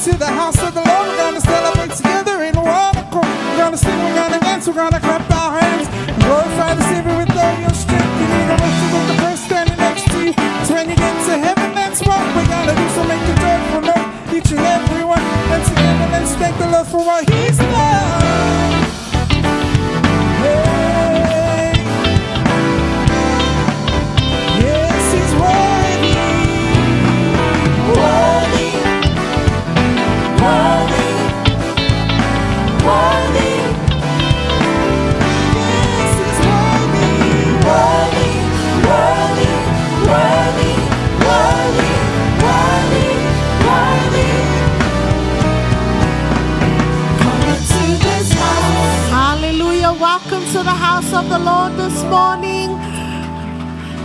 into the house of the Lord. We're gonna celebrate together in one accord. We're gonna sing, we're gonna dance, we're gonna clap our hands and glorify the Savior with all your strength. You need to worship with the person standing next to you. So when you get to heaven, that's what we're gonna do. So make a joyful note, each and every one. And together, let's thank the Lord for what He's done. Hey. Yes, He's worthy, worthy, worthy, worthy. Yes, He's worthy, worthy, worthy, worthy, worthy, worthy, worthy. Come into this house. Hallelujah. Welcome to the house of the Lord this morning.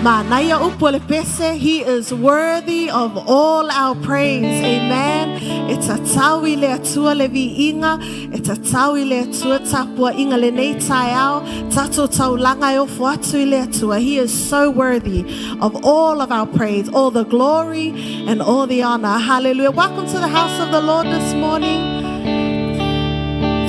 Manaia upu o le pese, he is worthy of all our praise. Amen. E tatau i le Atua le viiga, e tatau i le Atua tapuaiga lenei taeao, tatou taulaga e ofo atu i le Atua. He is so worthy of all of our praise, all the glory and all the honor. Hallelujah. Welcome to the house of the Lord this morning.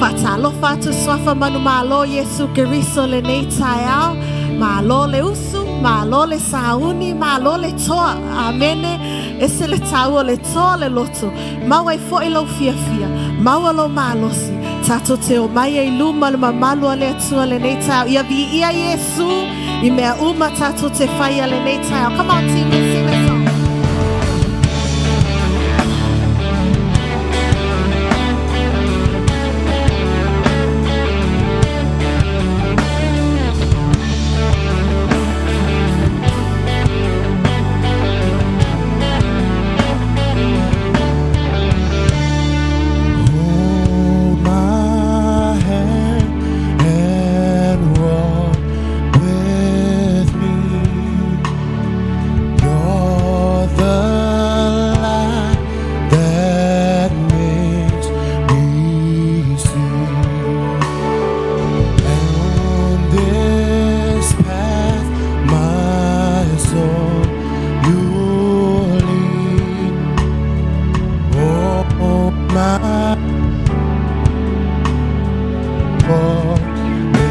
Faatalofa atu suafa manumalo Iesu Keriso lenei taeao. Malo le usu, malo le sauni, malo le toa. Amene. Ese le taua le toa le loto. Maua i fo'i lau fiafia. Maua lo malosi. Tatou te omai ai i luma le mamalu a le Atua lenei taeao. Ia viia Iesu i mea uma tatou te faia lenei taeao. Come on team, let's sing that song. Hold my hand and walk with me. You're the light that makes me see. On this path, my soul, you lead. Oh, my walk with me.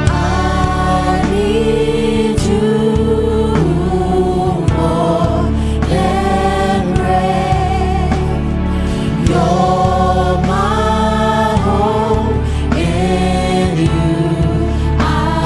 I need you more than breath. You're my hope. In you I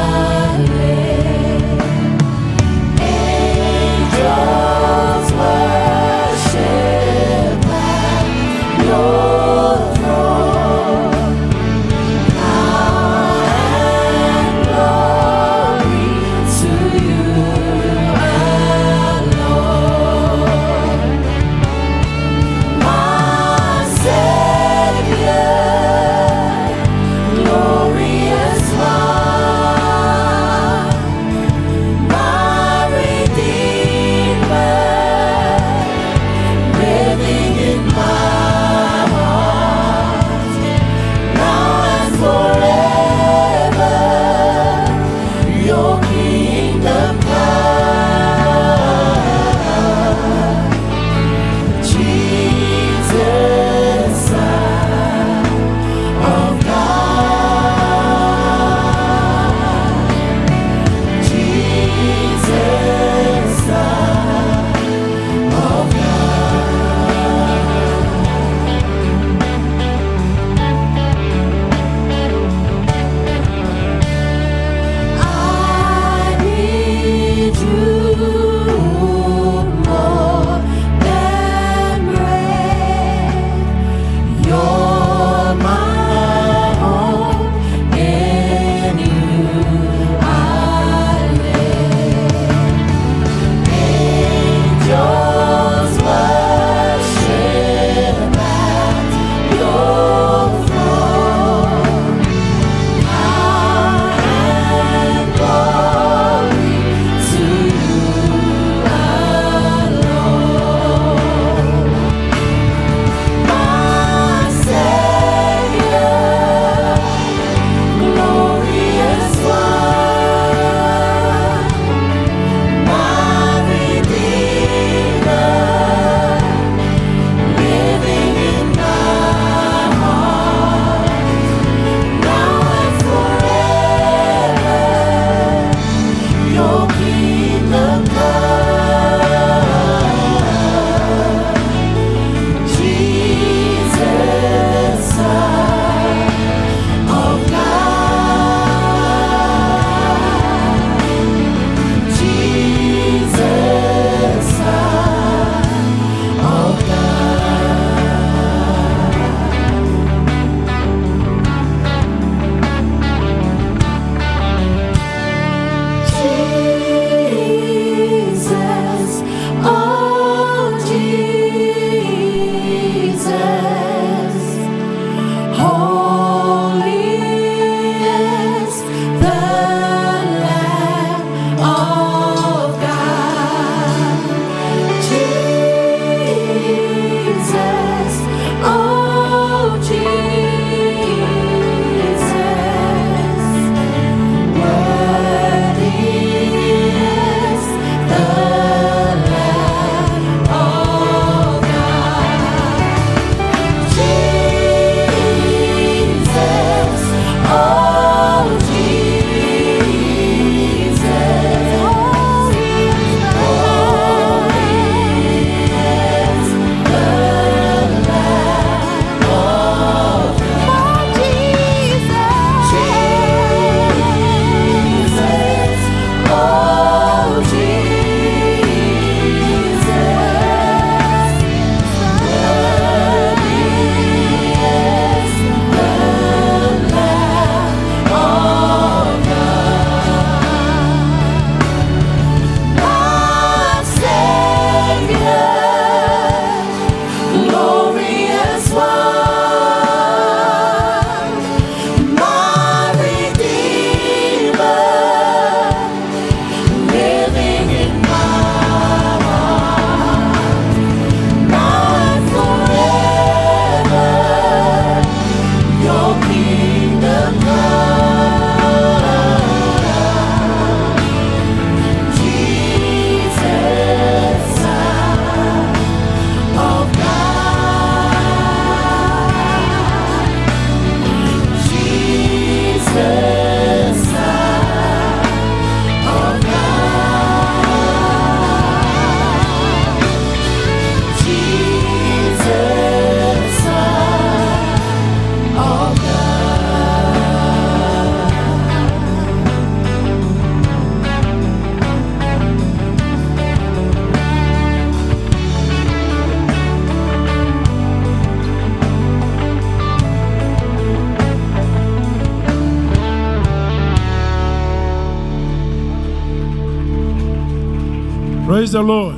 Praise the Lord.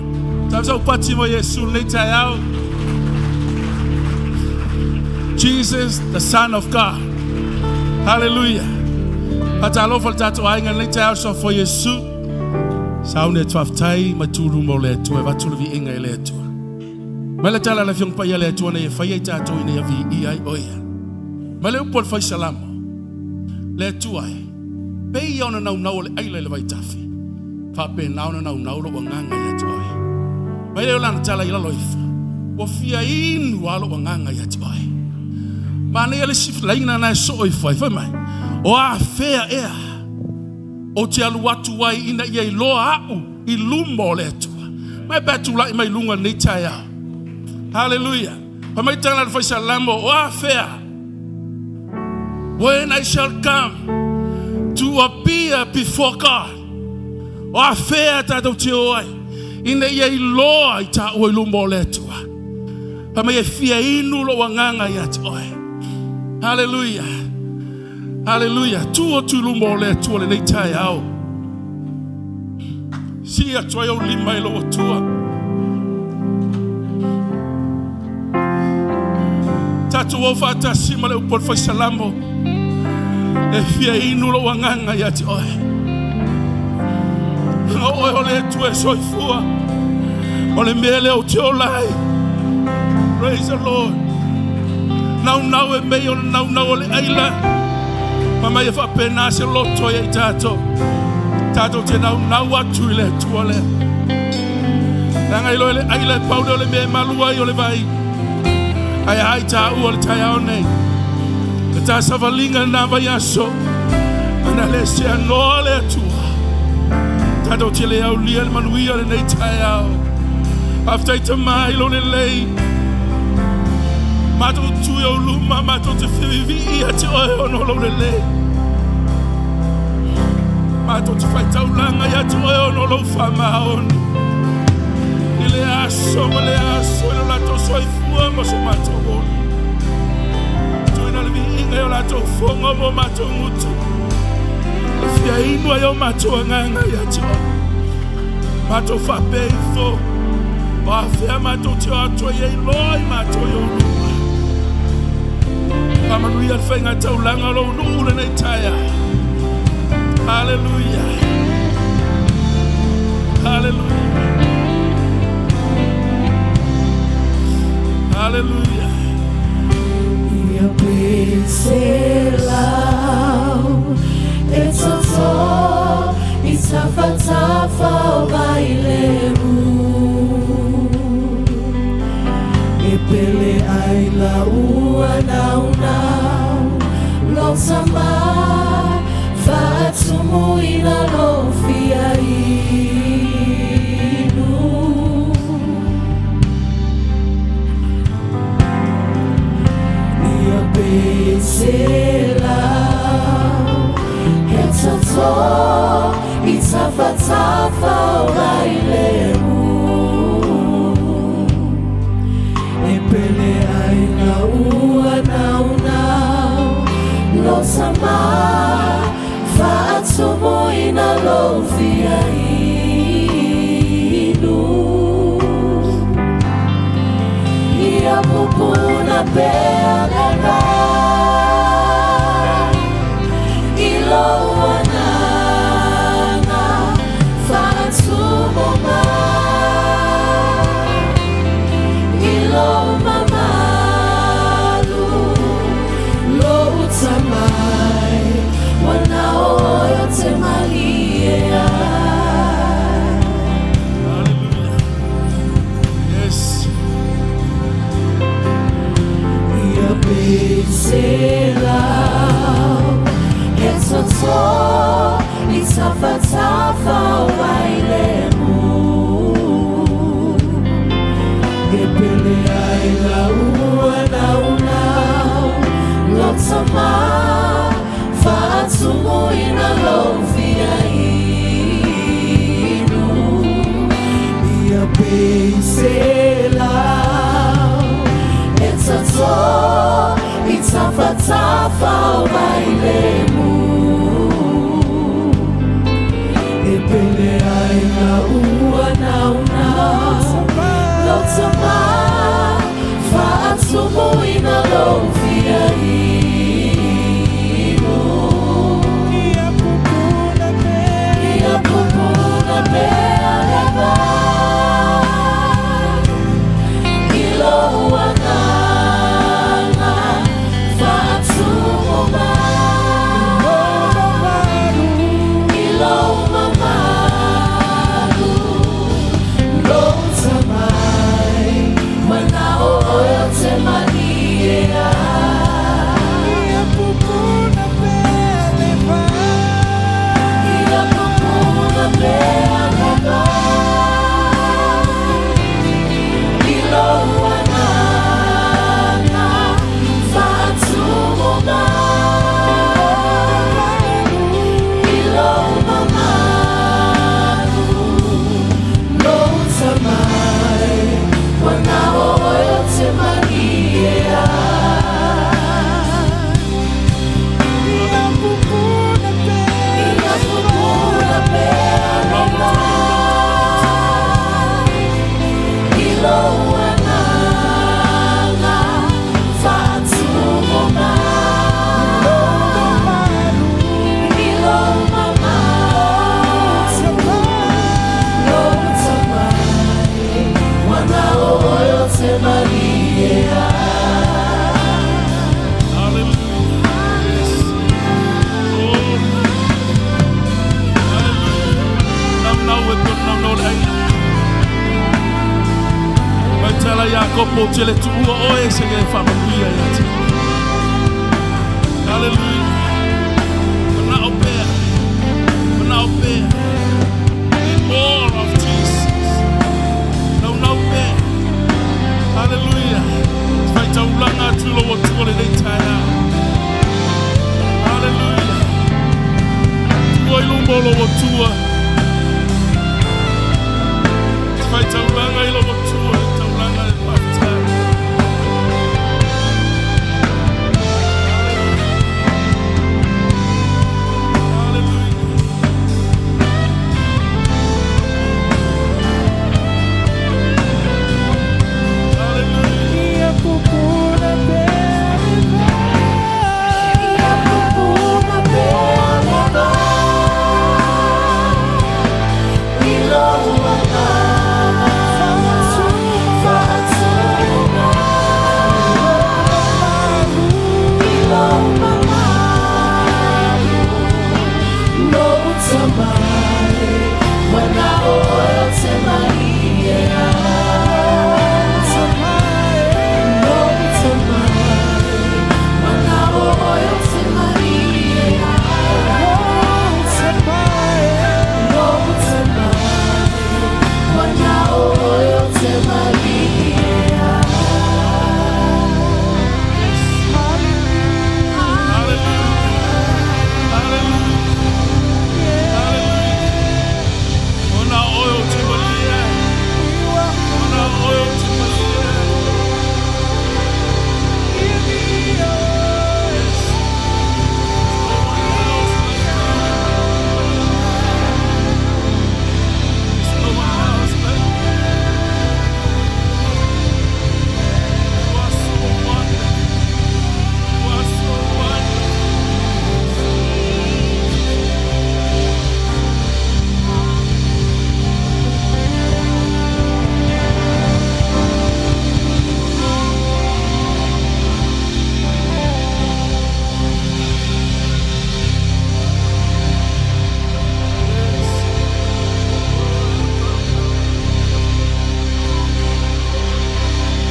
Tau pati mo Iesu lenei taeao. Jesus, the Son of God. Hallelujah. Faatalofa le tatou aiga lenei taeao soafo Iesu. Sauni e faafetai ma tulu mo le Atua, e avatu le viiga i le Atua. Mai le tala le Afioga Paia le Atua na ia faia i tatou ina ia viia ai o ia. Mai le upu o le fai salamo. Le Atua e, pei ia ona naunau o le aila i le vaitafe. Faapena ona naunau lou agaga ia te oe. Mai lea o lana tala i lalo ifo. Ua fia inu lava lou agaga ia te oe. Manaia le isi laina na e soo ifo ai. Fai mai, o afea ea ou te alu atu ai ina ia iloa au i luma o le Atua. Mai pe tulai mai luga lenei taeao. Hallelujah. Fai mai tala le fai salamo, o afea. When I shall come to appear before God. O afea tatou te o ai. Ina ia iloa i taua i luma o le Atua. Fai mai e fia inu lou agaga ia te oe. Hallelujah. Hallelujah. Tu atu i luma o le Atua lenei taeao. Si atu ai au lima i lou Atua. Tatou o faatasi ma le upu o le fai salamo. E fia inu lou agaga ia te oe. O oe o le Atua e soifua. O le mea lea ou te ola ai. Praise the Lord. Naunau e mei o le naunau o le aila. Ma mai e faapena se loto ia i tatou. Tatou te naunau atu i le Atua lea. Leaga i loa le aila e pau lea o le mea e malu ai o le vai. Ae ai taua le taeao nei. Le tā savaliga na vai aso. Ana le se anoa le Atua. Tatou te le aulia le manuia lenei taeao. Faafetai te mai lo lelei. Matou tu i ou luma, matou te whiwiwii ia te oe ona o lou lelei. Matou te faitaulaga ia te oe ona o lou faamaoni. I le aso ma le aso i lo latou soifua ma so matou ola. Tuuina le viiga i o latou foga mo matou gutu. E fia inu ai o matou agaga ia te oe. Matou faapea ifo, o afea matou te o atu ai e iloa i matou i ou luma. Faamanuia le faiga taulaga o lou nuu lenei taeao. Hallelujah. Hallelujah. Hallelujah. Ia pese lau e toto i tafatafa o Vailemu E pele ai la ua naunau Lo tama faatumu ina lo fia inu. Ia pese lau he toto i tafatafa o Vailemu E pele ai la ua naunau Lo tama faatumu ina lo fia inu. Ia pupuna pea le vai i lou agaga faatumu mai i lou mamalu lou tamai ua na o oe ou te malie ai. Hallelujah. Yes. Ia pese lau he toto i tafatafa o Vailemu E pele ai la ua naunau Lo tama faatumu ina lou fia inu. Ia pese lau e toto i tafatafa o Vailemu E pele ai la ua naunau. Kopo tele tuua oe se ke whamanuia ia te. Hallelujah. Manao pea. Manao pea. Need more of Jesus. Nau nau pea. Hallelujah. Te whai taulanga atu lo o tua le nei tae ao. Hallelujah. Tua i lumba o lo o tua. Te whai taulanga i lo o tua le taulanga le whaftai. Hallelujah. Hallelujah. Ia pupuna pea le Ia pupuna pea le vai, i lou agaga fa'atuma, i lou mamalu, lou tamai, mana'o oe o te malie ai. Lou tamai, mana'o oe o te malie ai. Lou tamai, mana'o oe o te malie ai. Hallelujah. Hallelujah. Hallelujah. Ona oe o te malie. Ona oe o te malie. Yes. No one else like you. There's no one else like you. You are so wonderful. You are so wonderful.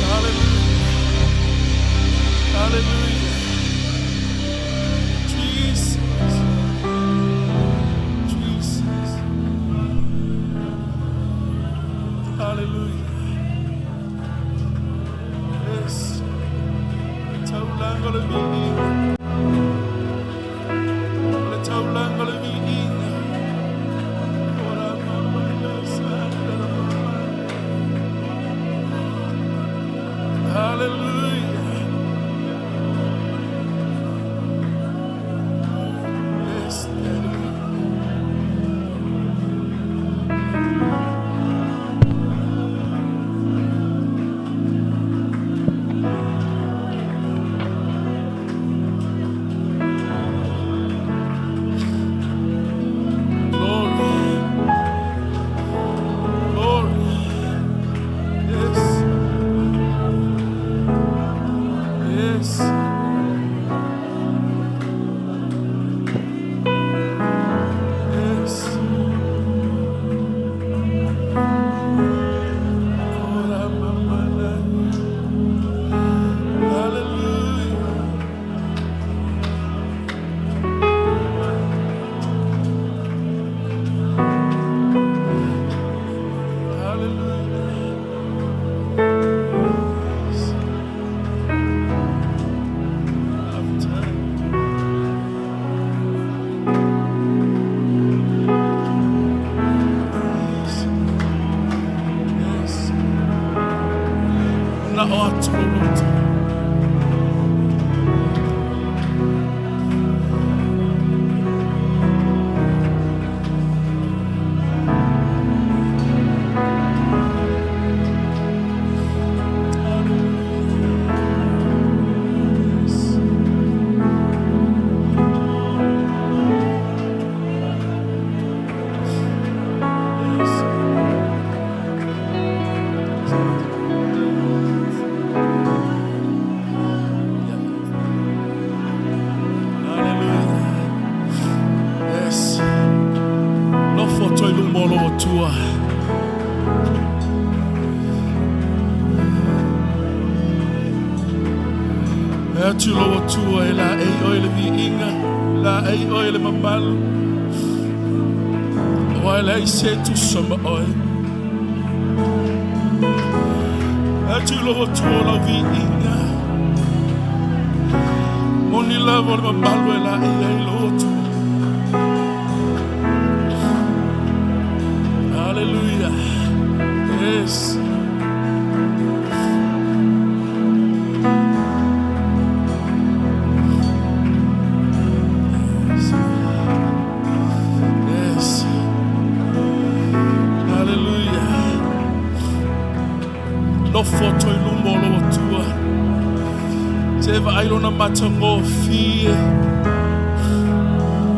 Hallelujah. Hallelujah. Jesus. Jesus. Hallelujah. Yes. Taulanga le viiga. Le taulanga le viiga. Ora mama ya sanda la mama. Hallelujah. Yes, Daddy. Glory. Glory. Yes. Yes. Yes. Ora mama na. Hallelujah. Hallelujah. Yes. After. Yes. Yes. Na o atu o loto. Hallelujah. Yes. Yes. Hallelujah. Yes. Lofo toi lumba o lo tua. E atu lo atua e la ei oe le viiga, la ei oe le mamalu. O ai le se tu sama oe. Atu lo atua lau viiga. Moni lava o le mamalu e la ei ai lo atua. Hallelujah. Yes. Yes. Hallelujah. Lofo toi lumo lo atua. Te va ai lona mata ngofie.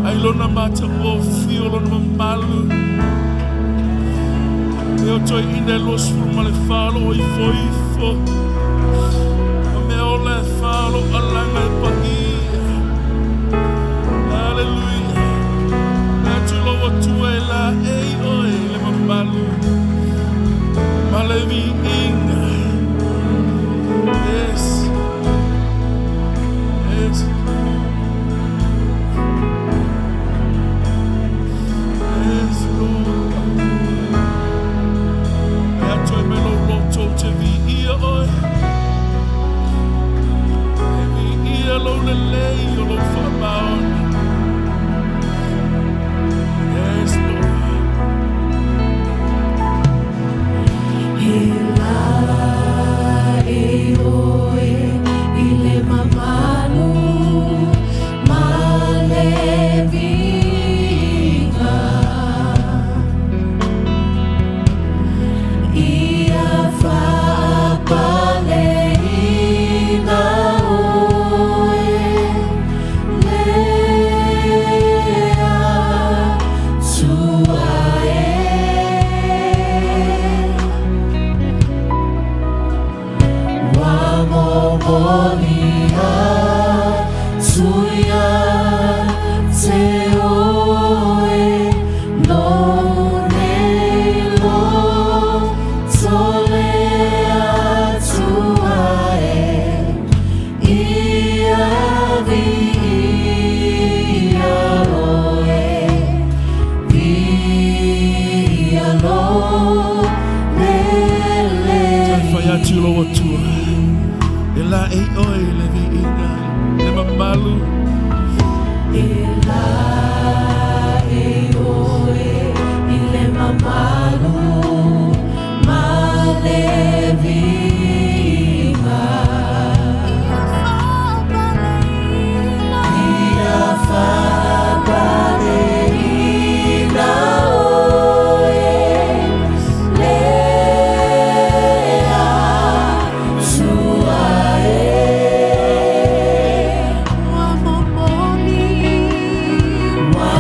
Ai lona mata ngofie o lona mamalu. E o toi ine los furu ma le falo o ifo ifo. Ma mea o le falo alanga e paia. Hallelujah. Atu lo atua e la ei oe le mamalu. Ma le viiga. Yes. Yes. Yes, Lord. E atu e me lo loto te vi ia oe. E vi ia lo le lei o lo whaamaoni. Yes, Lord. E la e oe i le mamalu ma le viiga. Ia faapaleina oe le Atua e. Wa momoli atu ia te oe lou nei loto le Atua e. Ia viia oe, viia lou Te whai lelei. atu lo atua. E la ei oe le viiga, le mamalu. E la e oe i le mamalu ma le viiga. Ia faapaleina oe le Atua e. Wa momoli, wa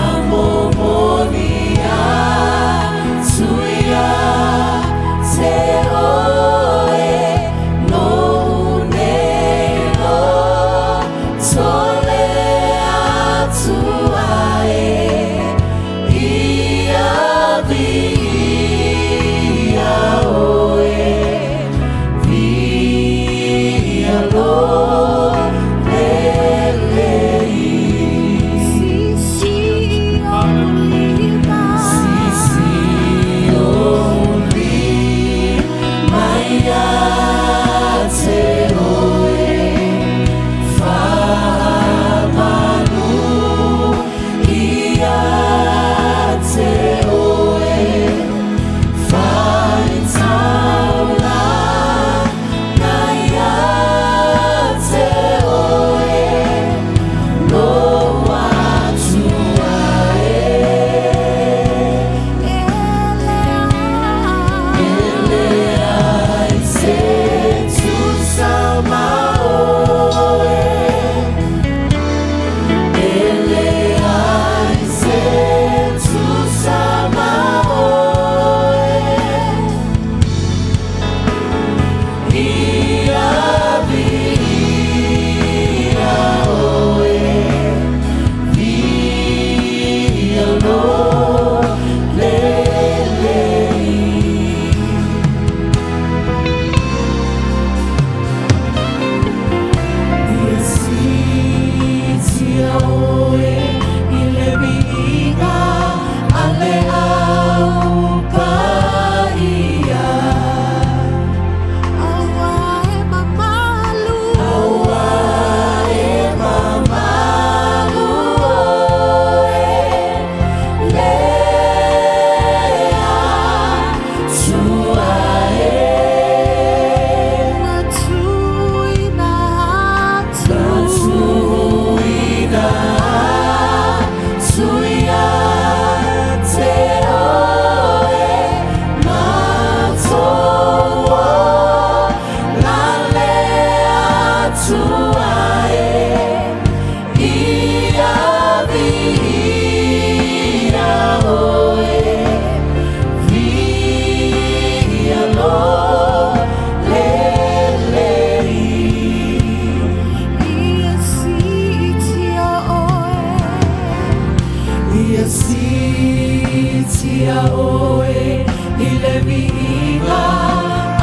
Siitia oe i le viiga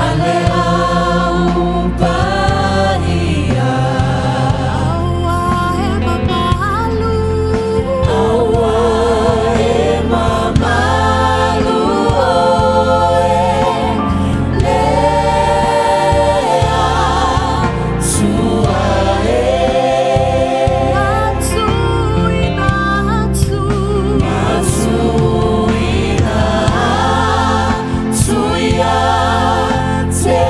a le au paia. Aua e mamalu. Aua e mamalu oe le Atua e. Matuina atu. Matuina atu ia te.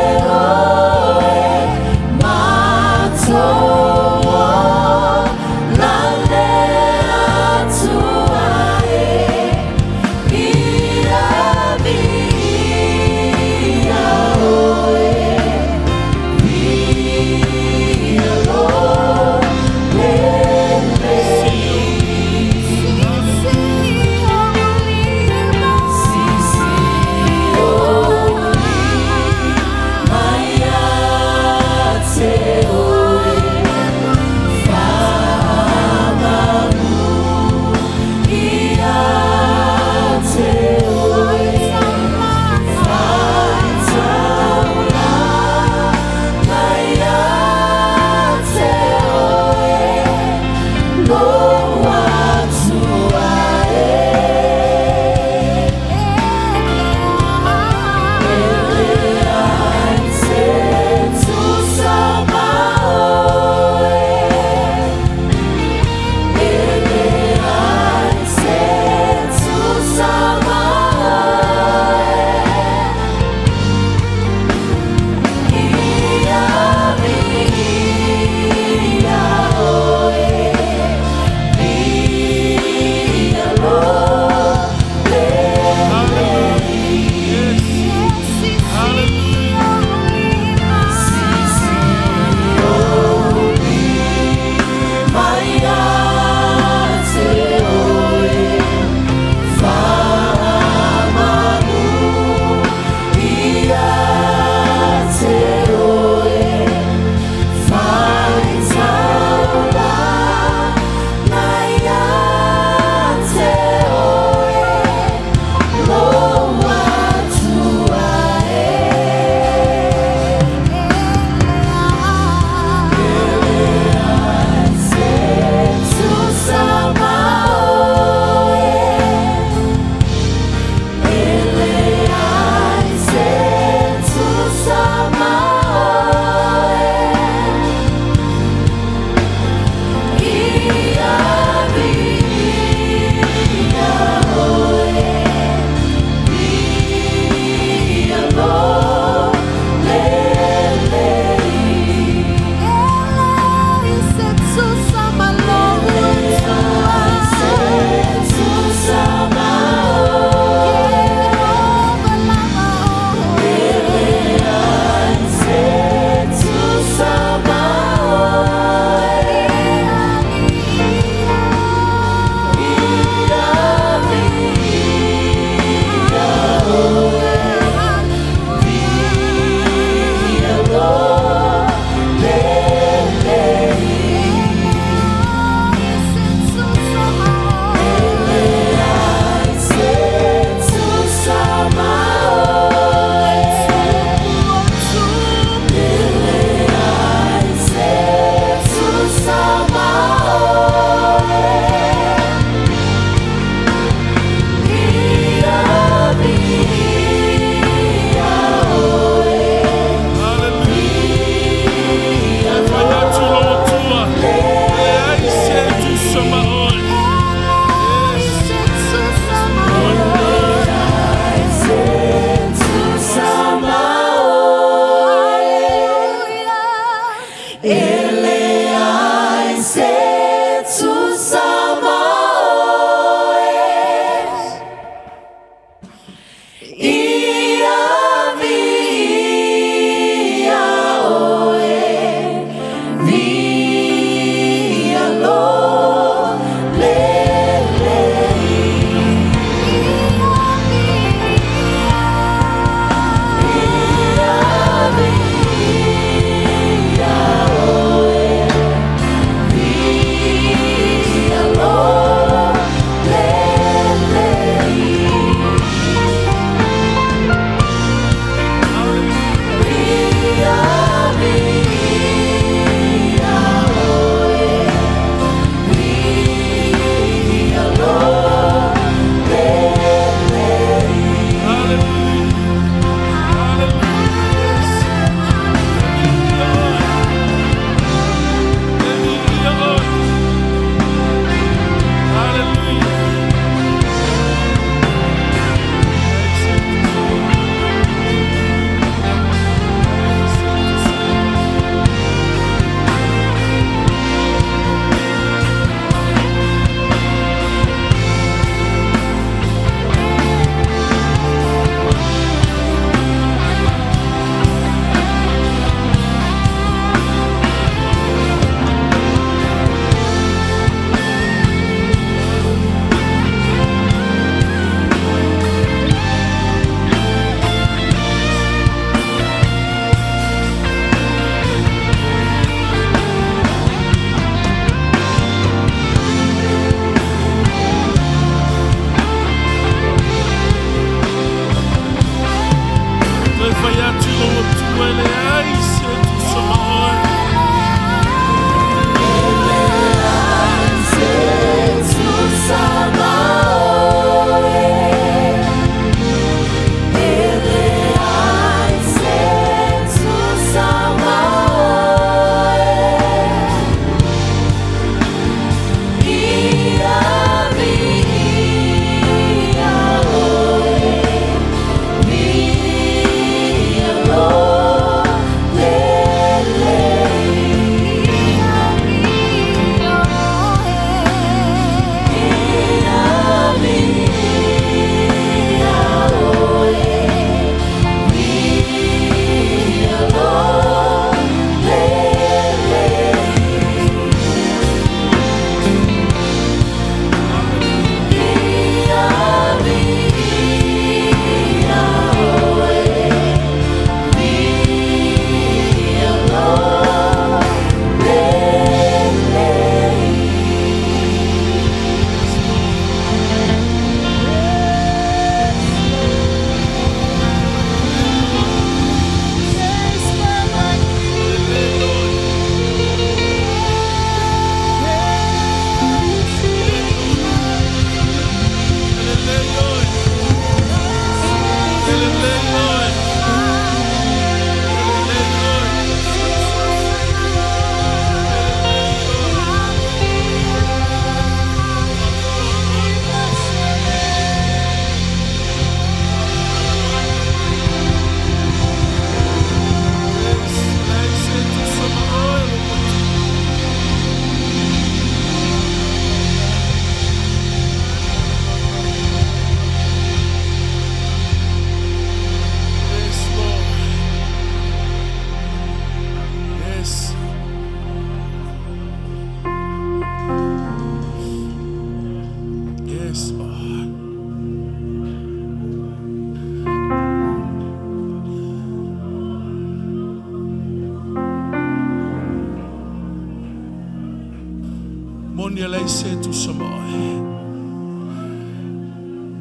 leai se tusa ma oe.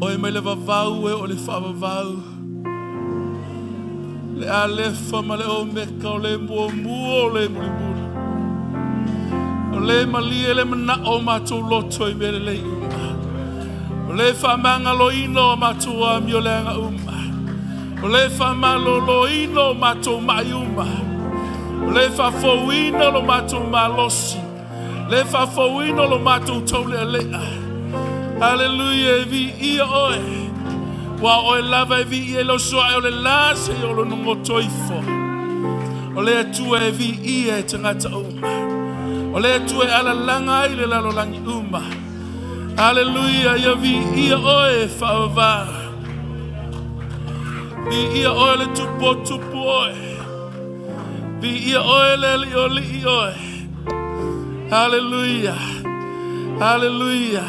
Oe mai le vavau e o le faavavau. Le Alefa ma le Omeka o le muamua o le mulimuli. O le malie le manao o matou loto i mea lelei uma. O le faamagaloina o matou amioleaga uma. O le faamaloloina o matou mai uma. O le faafouina o lo matou malosi. Le faafouina o lo matou taulealea. Haleluia, e viia oe. Ua oe lava e viia i lau soae o le la seia o lona goto ifo. O le Atua e viia e tagata uma. O le Atua e alalaga ai le lalolagi uma. Haleluia, ia viia oe e faavavau. Viia oe le tupu o tupu oe. Viia oe le alii o alii oe. Haleluia. Haleluia.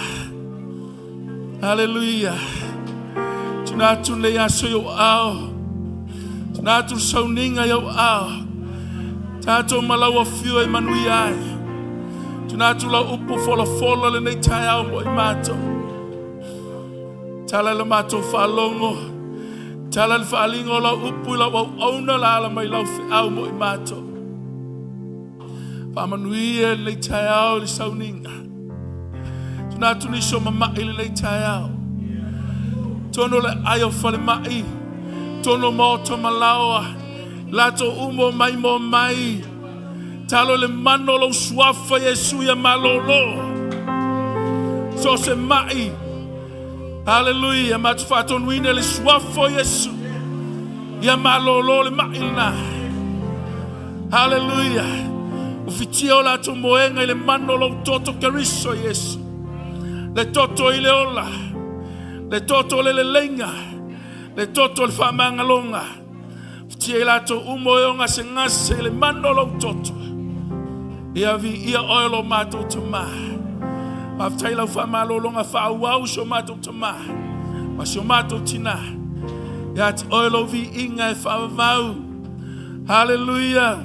Haleluia. Tuna atu nei aso i ou ao. Tuna atu le sauniga i ou ao. Tatou ma lau afio e manuia ai. Tuna atu lau upu folafola lenei taeao mo i matou. Tala i le matou faalogo. Tala i le faaaliga o lau upu i lau auauna la ala mai lau feau mo i matou. Faamanuia i lenei taeao i le sauniga. Tuna atu nisi o mama'i i lenei taeao. Tono le ai o falemai, tono maota malaoa, latou uma o mai mo mai. Talo i le mano o lou suafa Iesu ia malolo. So o se mai. Haleluia, matou faatonuina i le suafa o Iesu. Ia malolo le mai lena. Haleluia. O fitia o latou moega i le mano o lou toto Keriso Iesu. Le toto i le ola. Le toto o le leleiga. Le toto o le faamagaloga. Fitia i latou uma o e o gasegase i le mano o lou toto. Ia viia oe lo matou Tamā. Faafetai lau faamalologa faaauau i si o matou tamā ma si o matou tinā. Ia te oe lou viiga e faavavau. Haleluia.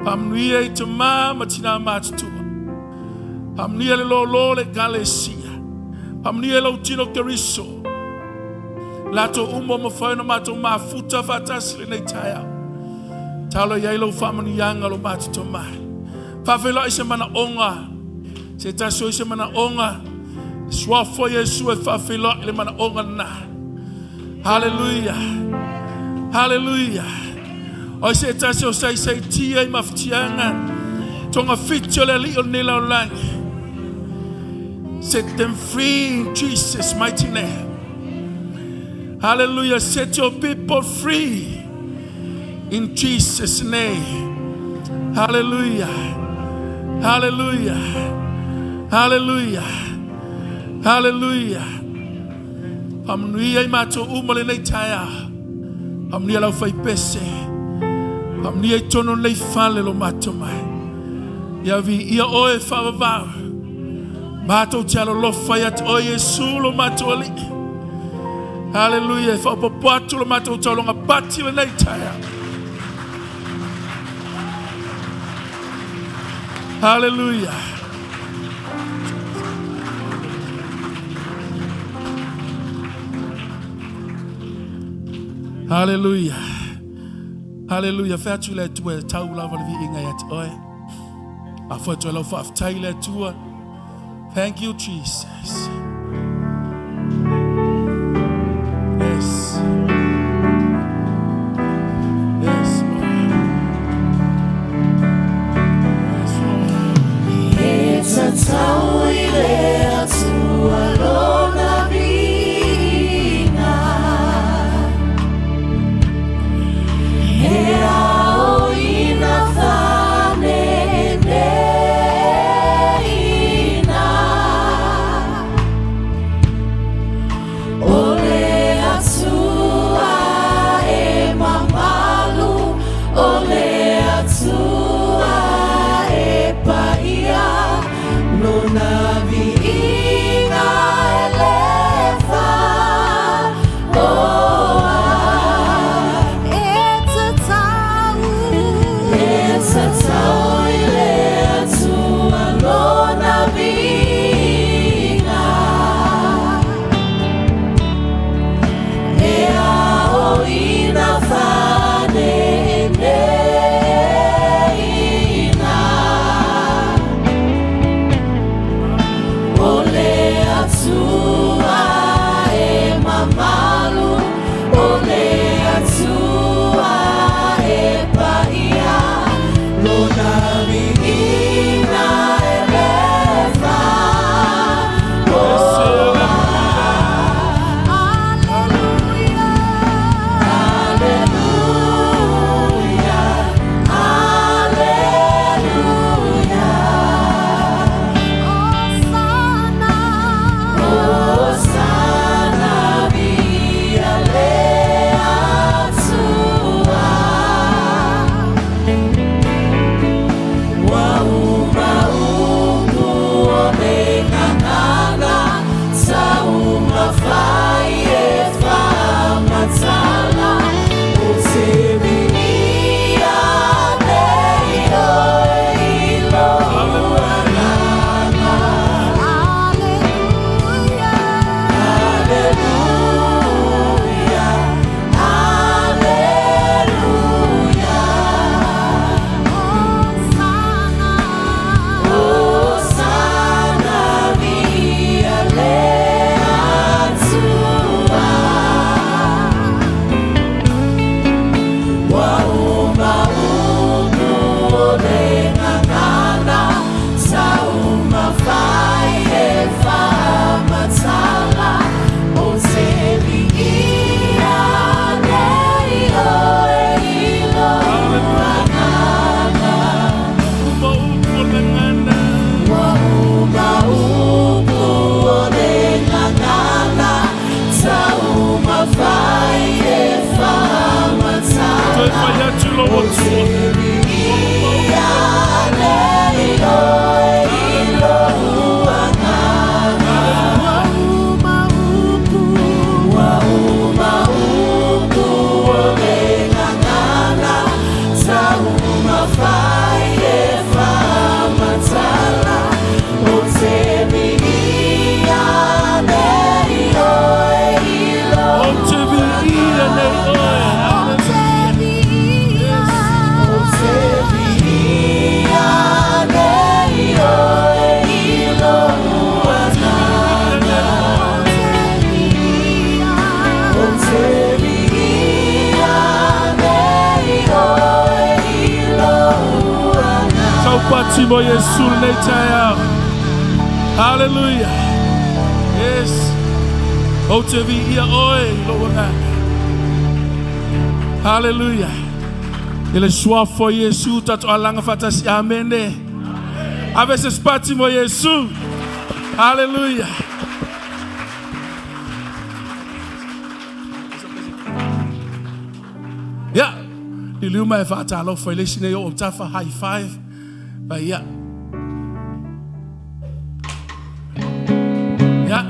Faamanuia i tamā ma tinā matutua. Faamanuia le lōlō o le Ekalesia. Faamanuia i lou tino Keriso. Latou uma o mafai ona matou mafuta faatasi lenei taeao. Talo i ai lou faamanuiaga lo matou tamā. Faafeiloai se manaoga, se tasi o i se manaoga, suafa o Iesu e faafeiloai le manaoga lena. Haleluia. Haleluia. O se tasi o saisaitia i mafatiaga, togafiti o le Alii o lenei lalolagi. Set them free in Jesus' mighty name. Hallelujah. Set your people free in Jesus' name. Hallelujah. Hallelujah. Hallelujah. Hallelujah. Faamanuia i matou uma lenei taeao. Faamanuia lau faipese. Faamanuia i totonu o lenei fale lo matou mai. Ia viia oe e faavavau. Matou te alolofa ia te oe Iesu lo matou Alii. Haleluia. E faaopoopo atu lo matou taulaga pati lenei taeao. Haleluia. Haleluia. Haleluia. Fai atu i le Atua e tau lava le viiga ia te oe. Afu atu ai lau faafetai i le Atua. Thank you, Jesus. Yes. Yes, Lord. Yes, Lord. E tatau i le Atua lona viiga. E ao ina faaneneina. lou Atua. Ua uma upu. Ou te viia nei oe. Hallelujah. Saupati mo Iesu lenei taeao. Hallelujah. Yes. Ou te viia oe i lou agaga. Hallelujah. I le suafa o Iesu tatou alaga faatasi. Amene. Ave se pati mo Iesu. Hallelujah. Ia, liliu mai e faatalofa i le isi nei o autafa, high five. Vai ia. Ia,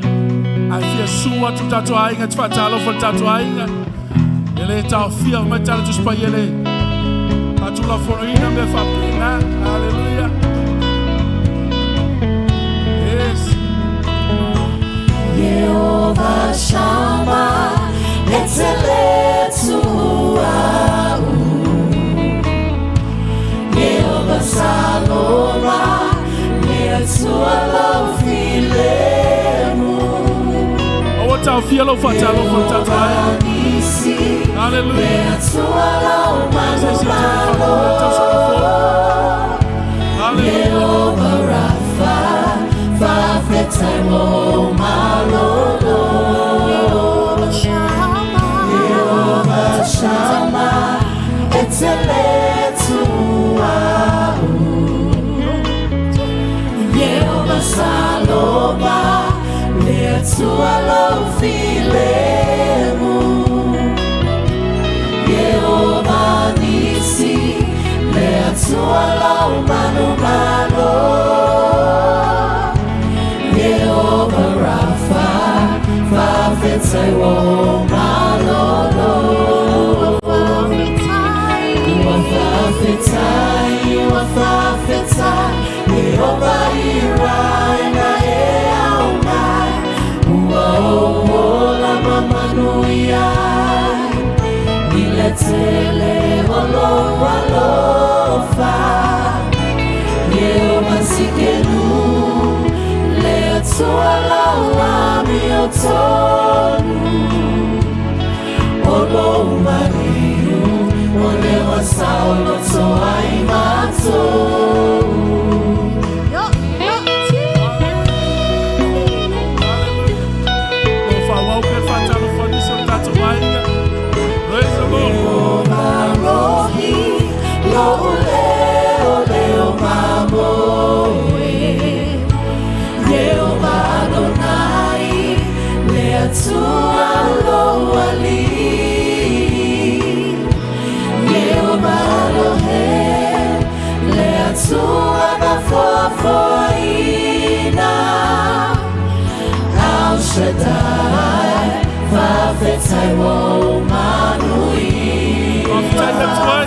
ae fia susu atu le tatou aiga, te faatalofa i le tatou aiga. E le taofia mai tala Tusi Paia le faatulafonoina mea faapena. Hallelujah. Yes. Yehova Shama, eteletu au. Yehova Saloma, le Atua lou filemu. Aua taofia lau faatalofa i le tatou aiga. Nisi, Hallelujah. le Atua lou Se se te manumalo. Hallelujah. Yehova Rafa, faafetai mo malolo. Yehova Shama, eteletu au. Yehova Saloma, le Atua lou filemu. Yehova Nisi, le Atua lou manumalo. Yehova Rafa, faafetai mo malolo. Ua faafetai, ua faafetai, Yehova irai na e au mai. Ua ou ola ma manuia, i le tele o lou alofa. Yehova Tsidkenu, le Atua lau amiotonu. O lou maliu, o le ua saoloto ai matou. O faaauau pea le faatalofa i nisi o le tatou aiga. Praise the Lord. Rohi, lou leo leo mamoe. Yehova Adonai, le Atua lou Alii. Yehova Elohe, le Atua na foafoaina. El Shaddai, faafetai mo manuia. Faafetai le Atua.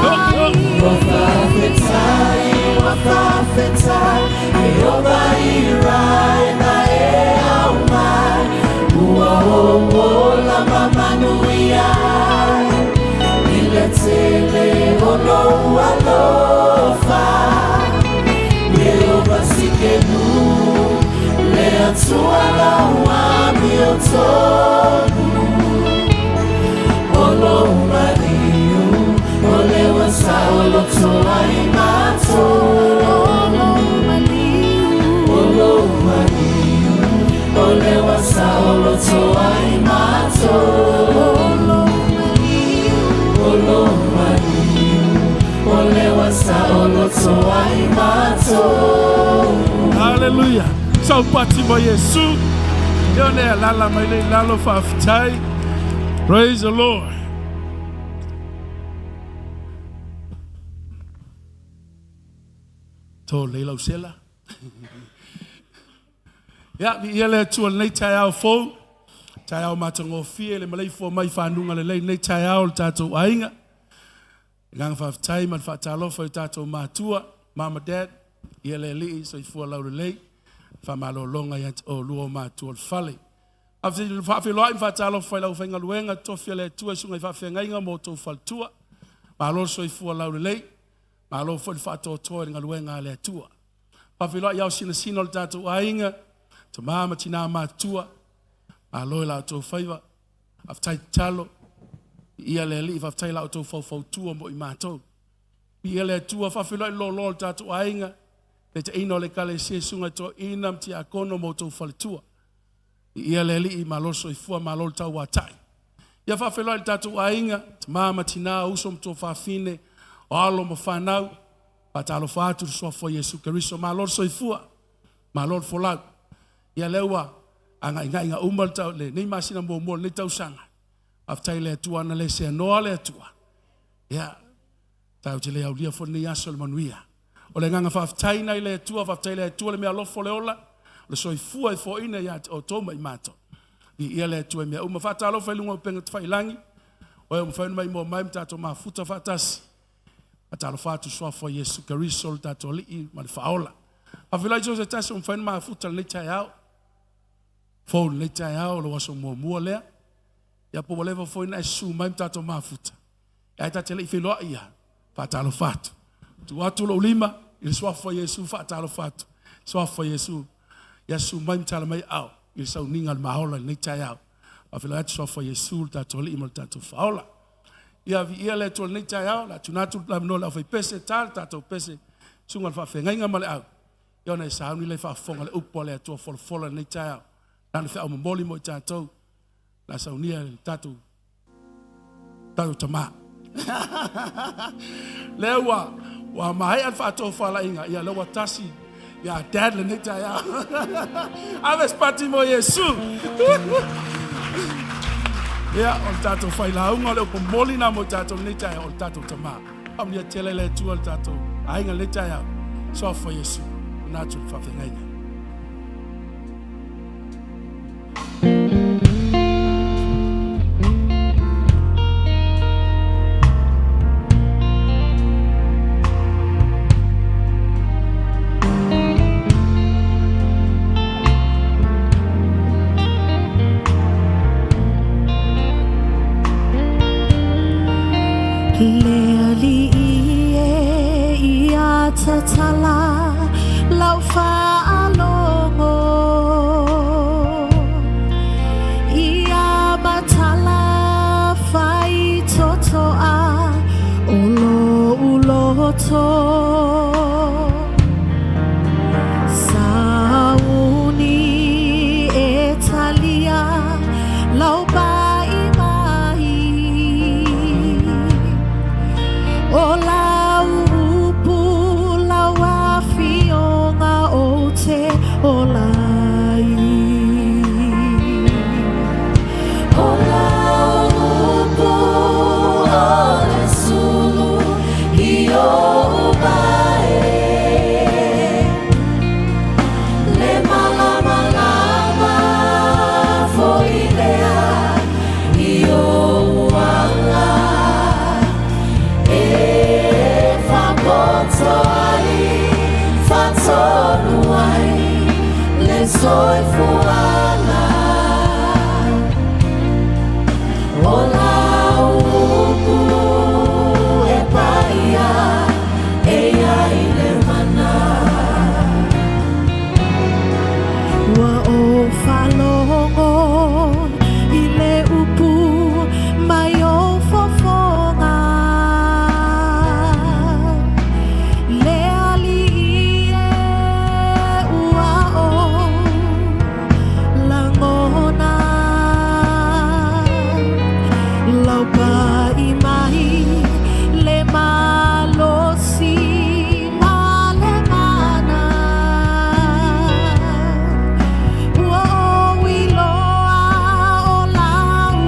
Ho, ho. Ua faafetai, ua faafetai, Yehova irai na e au mai. Ua ou ola ma manuia, i le tele o lou alofa. Yehova Tsidkenu, le Atua lau amiotonu. O lou maliu, o le ua saoloto ai matou. O lou maliu, o le ua saoloto ai matou. O lou maliu, o le ua saoloto ai matou. Hallelujah. Saupati mo Iesu. Io ne alala mai le lalo faafetai. Praise the Lord. Tō lelei lau sela. Ia, viia le Atua i lenei taeao fou, taeao matagofie le maleifua mai i fanuga lelei lenei taeao le tatou aiga. Agaga faafetai ma le faatalofa i tatou matua, mama, dad, ia le alii soifua laulelei, faamalologa ia te oulua o matua o le fale. Faafeiloai ma faatalofa i le aufaigaluega totofi a le Atua i susuga i faafeagaiga ma outou faletua. Malo le soifua laulelei, malo foi le faatoatoa i le galuega a le Atua. Faafeiloai i ao sinasina o le tatou aiga, tama ma tina matutua, malo i la outou faiva, faafetai tatalo, ia le Alii, faafetai i la outou faufautua mo i matou. Viia le Atua, faafeiloai le loaloa o le tatou aiga, taitaiina o le Ekalesia, susuga i toeaina ma tiakono ma outou faletua. Viia le Alii, malo le soifua, malo le tauatai. Ia faafeiloai le tatou aiga, tama ma tina, uso ma tuafafine, o alo ma fanau, faatalofa atu i le suafa o Iesu Keriso, malo le soifua, malo le folau. Ia lea ua agaigai uma lenei masina muamua o lenei tausaga. Faafetai i le Atua ana le seanoa le Atua. Ia, tatou te le aulia foi lenei aso i le manuia. O le agaga faafetai na i le Atua, faafetai i le Atua le meaalofa o le ola, o le soifua e foaina ia te outou ma i matou. Viia le Atua i mea uma. Faatalofa i luga o upega tafailagi, o e ua mafai ona maimoa mai ma tatou mafuta faatasi. Faatalofa atu i le suafa o Iesu Keriso le tatou Alii ma le Faaola. Faafeiloai i so o se tasi ua mafai ona mafuta i lenei taeao. Fou lenei taeao, o lou aso muamua lea. Ia po ua leva foi ona e susu mai ma tatou mafuta. Ae ta te le i feiloai ia, faatalofa atu. Tuu atu lou lima i le suafa o Iesu, faatalofa atu. Suafa o Iesu, ia susu mai ma tala mai aao i le sauniga o le maola i lenei taeao. Faafeiloai atu suafa o Iesu, le tatou Alii ma le tatou Faaola. Ia viia le Atua i lenei taeao, o le a tuuina atu le avanoa i le aufaipese, ta le tatou pese, susuga i le faafeagaiga ma le au, ia ona e sauni lea e faafofoga i le upu a le Atua folafola i lenei taeao. Lana feau momoli mo i tatou, la saunia e le tatou tatou tama. Lea ua ua maea le faatofalaiga, ia lea ua tasi ia dad lenei taeao. Ave se pati mo Iesu. Ia, o le tatou failauga, o le upu momoli na mo i tatou lenei taeao, o le tatou tama. Faamanuia tele le Atua i le tatou aiga lenei taeao. Suafa Iesu, na atu le faafeagaiga. Le alii e ia tatala lau faalogo Ia matala faitotoa o lou loto Sauni e talia lau maimai O lau upu lau afioga ou te ola ai. O lau upu o le sulu i ou mae Le malamalama foi lea i ou ala E faapoto ai, faatonu ai le soifuaga. O lau upu e paia, e i ai le mana. Ua ou faalogo i le upu mai ou fofoga. Le Alii e ua ou lagona. Lau pai mai le malosi ma le mana. Ua ou iloa o lau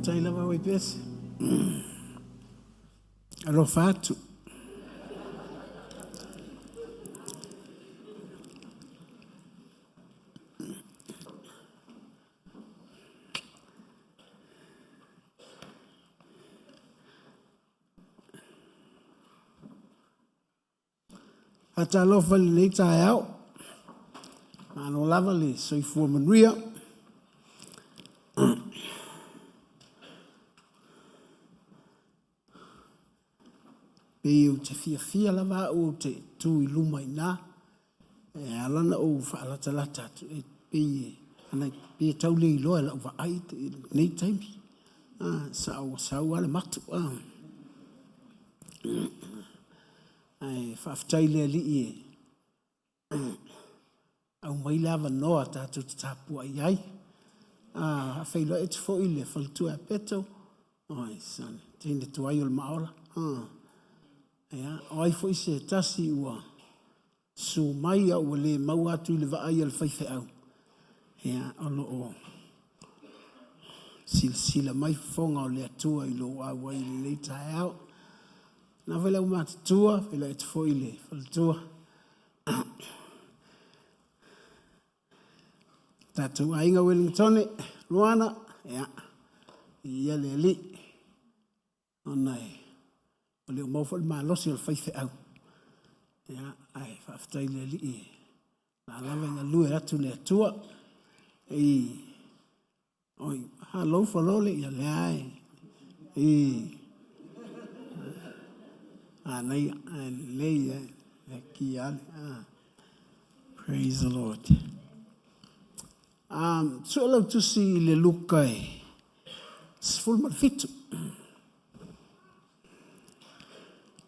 Faafetai lava Ueipese. Alofa atu. Faatalofa i lenei taeao. Malo lava le soifua manuia. Pei ou te fiafia lava au ou te tu i luma i ina. E ala ona ou faalatalata atu, e pei e, ana, pei e tau le iloa e lau vaai i lenei taimi. Ah, sa ua sau lava le matu. Ah. Ae faafetai i le Alii e aumai le avanoa tatou te tapuai ai. A feiloai atu foi le faletua ia Peto, oi son, teine tuai o le maola. Ia, o ai foi se tasi ua su mai a ua le maua atu i le vaai a le faifeau, ia, o lo o silasila mai fofoga o le Atua i lou auai i lenei taeao. Na foi le aumatutua, feiloai atu foi le faletua. Tatou aiga Wellingtone, Luana, ia, ia le Alii, ona e, o le o maua foi le malosi o le faifeau. Ia, ae faafetai le Alii, la lava e galue atu le Atua. I, oi, halofa lole, ia lea e, i, anaia, ae lelei e, e ki ale. Ah. Praise the Lord. Sue lau tusi i le Luka e 17.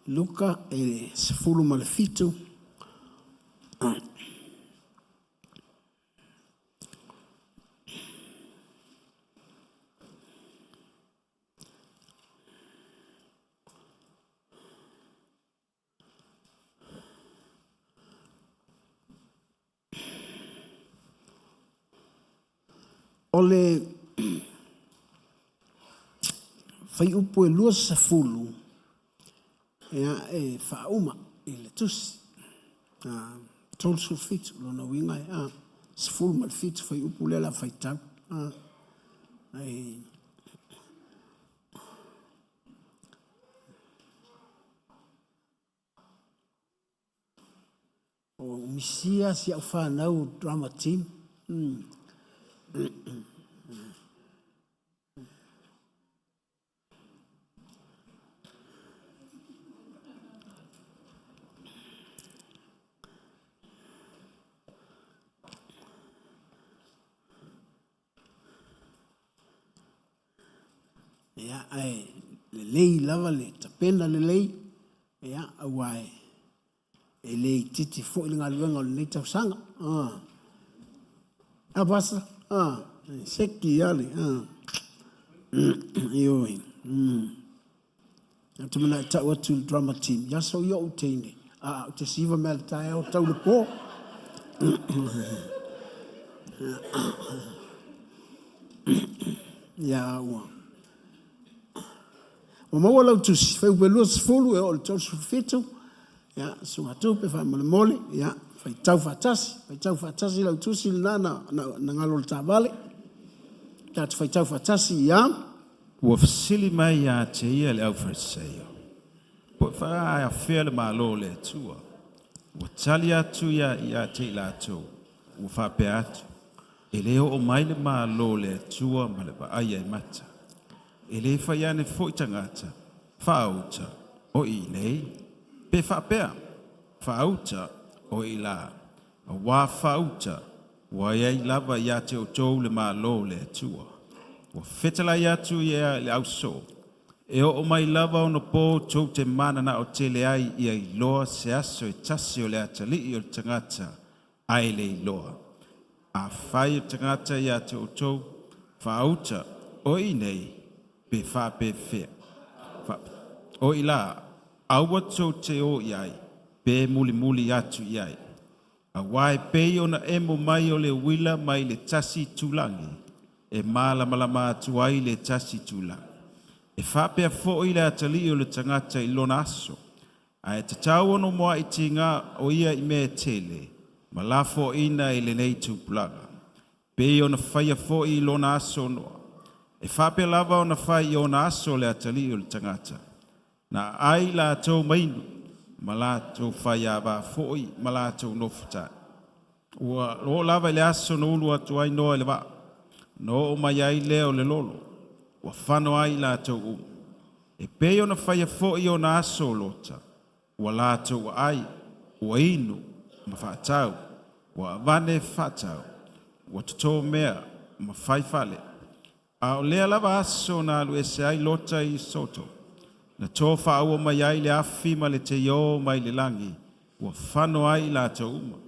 Luka e 17. O le faiupu e 20 ia, e faauma i le tusi. 37 lona uiga e 17 faiupu lea la faitau. Ai, O misia si au whanau drama team. Ia, ae lelei lava le tapena lelei, ia, aua e, e le itiiti foi le galuega o lenei tausaga. Ah. Ah, pasa? Ah, seki ale. Ah. Ioi. Atu mana e tau atu le drama team. Ia so i ou teine. A, o te siva mea le taeao tau le pō. Ia ua. Ua maua lau tusi, fai upe 20 e oo le 37, ia, suga tupe, faamolemole, ia, faitau faatasi, faitau faatasi lau tusi lena na, na, na galo le taavale. Tatou faitau faatasi, ia. Ua fesili mai ia te ia le aufariseio, Po e faaafea le Malo o le Atua? Ua tali atu ia ia te i latou, ua faapea atu, E le oo mai le Malo o le Atua ma le vaaia e mata. E le fai ane foi tagata, Faauta, o i nei, pe faapea, Faauta, o i la, auā faauta, ua i ai lava ia te outou le Malo o le Atua. Ua fetalai atu ia i le ausoo, e oo mai lava ona po tou te mananao tele ai ia iloa se aso e tasi o le atalii o le tagata, ae le iloa. Afai o le tagata ia te outou, faauta, o i nei, pe faapefea. Fa, o i la, aua tou te o i ai, pe mulimuli atu i ai. Auā e pei ona emo mai o le uila mai le tasi itulagi, e malamalama atu ai le tasi itulagi. E faapea foi le atalii o le tagata i lona aso, ae tatau ona muai tiga o ia i mea e tele, ma lafoaina i lenei tupulaga. Pei ona faia foi i lona aso o Noa. E faapea lava ona fai i ona aso le atalii o le tagata. Na ai latou ma inu, ma latou faiava foi ma latou nofotai. Ua oo lava i le aso na ulu atu ai Noa i le vaa, na oo mai ai lea o le lolo, ua fano ai latou uma. E pei ona faia foi i ona aso o Lota, ua latou ai, ua inu ma faatau, ua avane faatau, ua toto mea ma fai fale. A o lea lava aso na alu ese ai Lota i Soto, na to faaua mai ai le afi ma le teio mai le lagi, ua fano ai latou uma.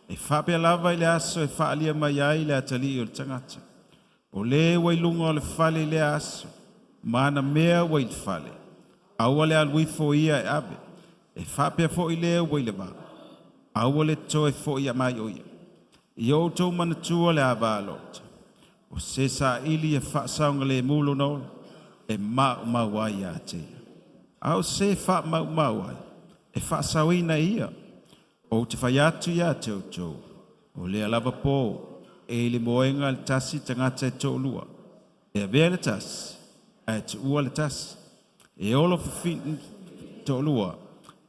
E faapea lava i le aso e faalia mai ai le atalii o le tagata. O le ua i luga o le fale i lea aso, ma ana mea ua i le fale. Aua le alu ifo ia e ave. E faapea foi le ua i le vaa. Aua le toe foi a mai o ia. Ia outou manatua le ava a Lota. O se saili e faasaogalemu lona ola, e maumau ai ia te ia. A o se faamaumau ai, e faasaoina e ia. Ou te fai atu ia te outou, o lea lava po, e i le moega le tasi tagata e toalua. E avea le tasi, ae tuua le tasi. E olo fafine toalua,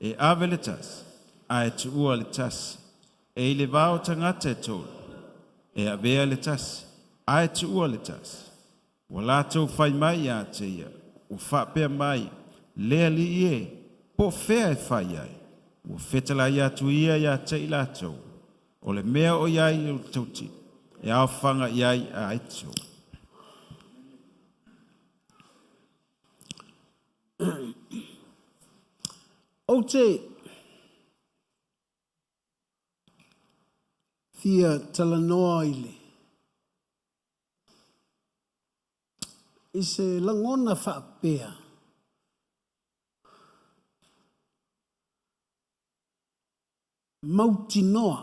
e ave le tasi, ae tuua le tasi. E i le vao tagata e tolu, e avea le tasi, ae tuua le tasi. Ua latou fai mai ia te ia, ua faapea mai, le alii e, po o fea e fai ai. Ua fetalai atu ia ia te i latou. O le mea o i ai o le tautino, e aofaga i ai aeto. Ou te fia talanoa i le i se lagona faapea mautinoa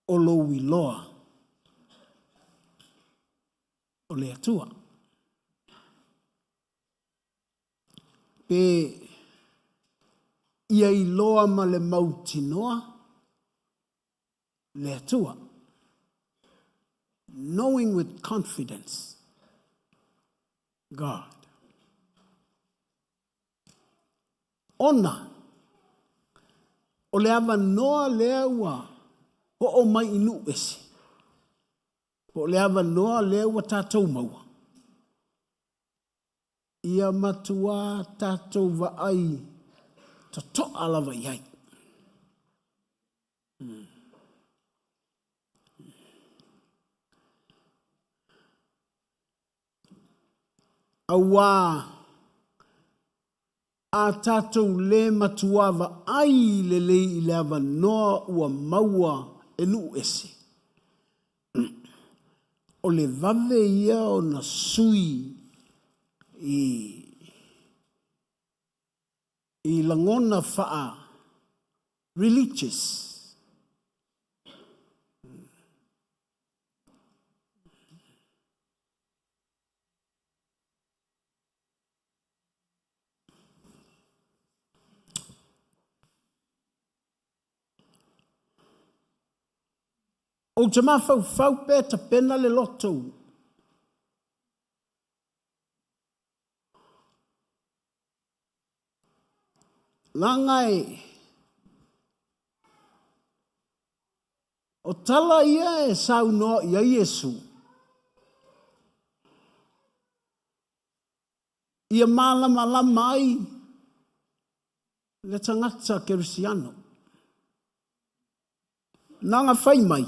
o lou iloa o le Atua. Pe ia iloa ma le mautinoa le Atua. Knowing with confidence God. Ona, o le avanoa lea ua oo mai i nuu ese, po o le avanoa lea ua tatou maua, ia matua tatou vaai totoa lava i ai. Auā a tatou lē matua vaai lelei i le avanoa ua maua e nuu ese, o le vave ia ona sui i i lagona faa religious. Ou te mafaufau pe tapena le loto leaga e o tala ia e saunoa i ai Iesu ia malamalama ai le tagata kerisiano. Nana fai mai,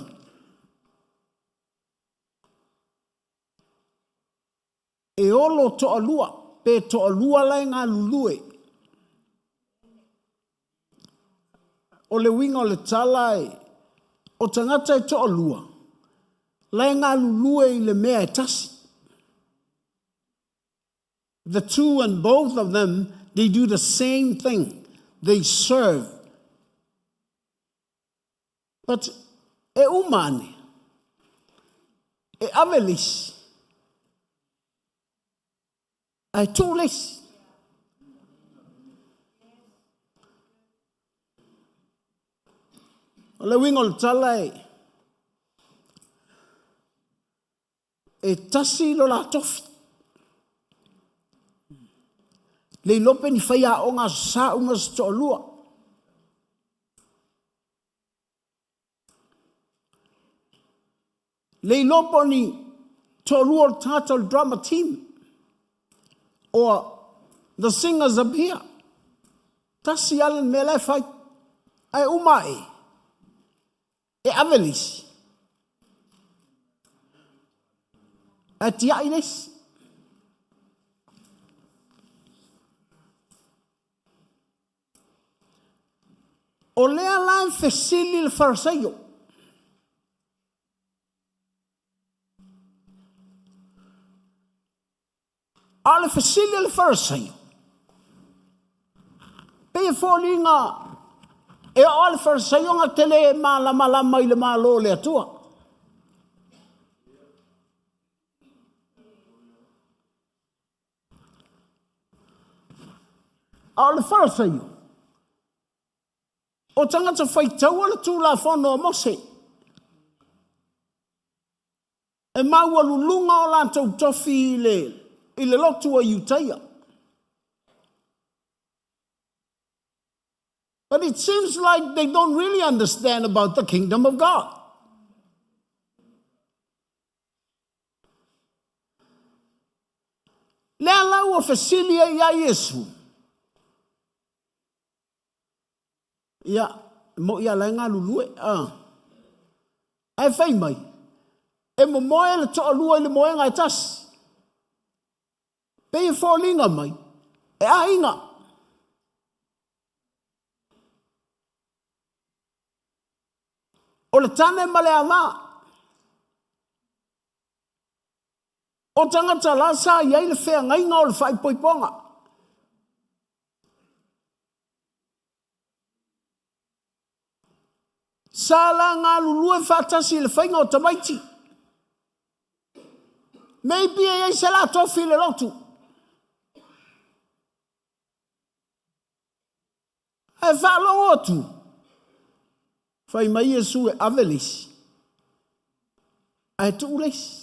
e olo toalua, pe toalua la e galulue. O le uiga o le tala e, o tagata e toalua, la e galulue i le mea e tasi. The two and both of them, they do the same thing. They serve. But E uma ane, e ave le isi, ae tuu le isi. O le uiga o le tala e, e tasi lo la tofi. Le iloa pe ni faiaoga aso Sa uma se toalua. Le iloa po o ni toalua o le tagata o le drama team or the singers up here. Tasi lava le mea la e fai. Ae uma ae, e ave le isi. Ae tiai le isi. O lea la e fesili le Fariseio. A o le fesili a le Fariseio, pei e foliga e oo lava le Fariseio na te le malamalama i le Malo o le Atua. A o le Fariseio, o tagata faitaua le Tulafono a Mose. E maualuluga o latou tofi i le, i le lotu a Iutaia. But it seems like they don't really understand about the kingdom of God. Lea la ua fesili ai ia Iesu. Ia, mo'i a la e galulue. Ah. Ae fai mai, e momoe le toalua i le moega e tasi. Pei e foliga mai, e aiga. O le tane ma le avā. O tagata la sa i ai le feagaiga o le faaipoipoga. Sa la galulue faatasi i le faiga o tamaiti. Maybe e i ai se la tofi i le lotu. Ae faalogo atu, fai mai Iesu e ave le isi, ae tuu le isi.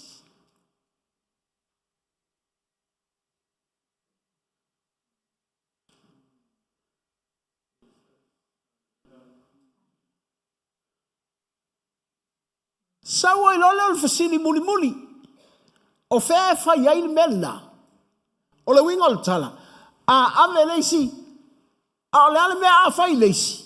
Sau ai loa lea o le fesili mulimuli, o fea e fai ai le mea lena? O le uiga o le tala, a ave le isi, a o le a le mea a fai le isi?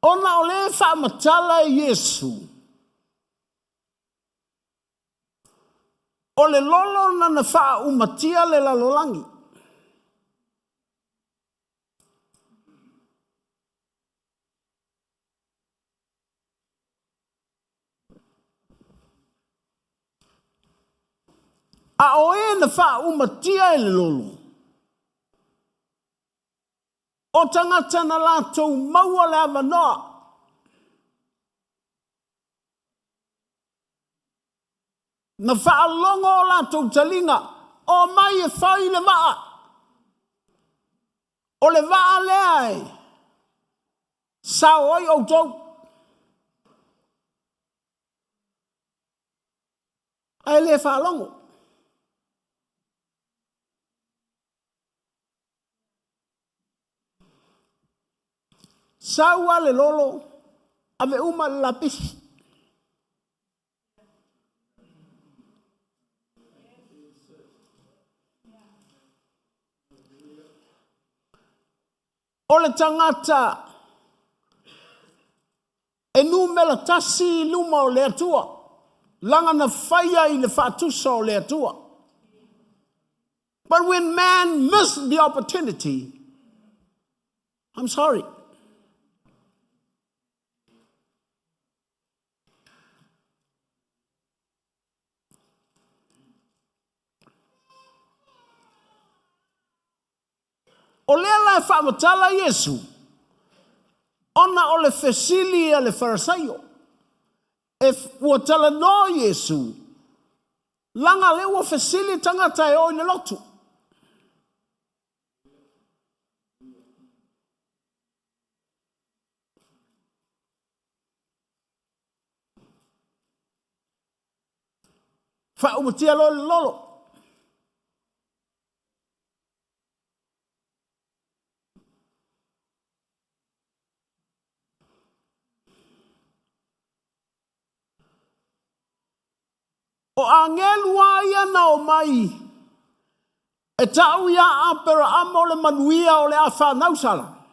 Ona o lea e faamatala e Iesu, o le lolo na na faaaumatia le lalolagi. A o e na faaumatia e le lolo, o tagata na latou maua le avanoa. Na faalogo o latou taliga, omai e fai le vaa. O le vaa lea e sao ai outou. Ae le faalogo. Sau lava le lolo, ave uma le lapisi. O le tagata e numera tasi i luma o le Atua, laga na faia i le faatusa o le Atua. But when man missed the opportunity, I'm sorry. O lea la e faamatala Iesu, ona o le fesili a le Farisaio. E, ua talanoa Iesu, laga lea ua fesili tagata e o i le lotu. Faaumatia loa le lolo. O agelu a ia na o mai e ta'u iā Aperaamo le manuia o le a fanau Sala.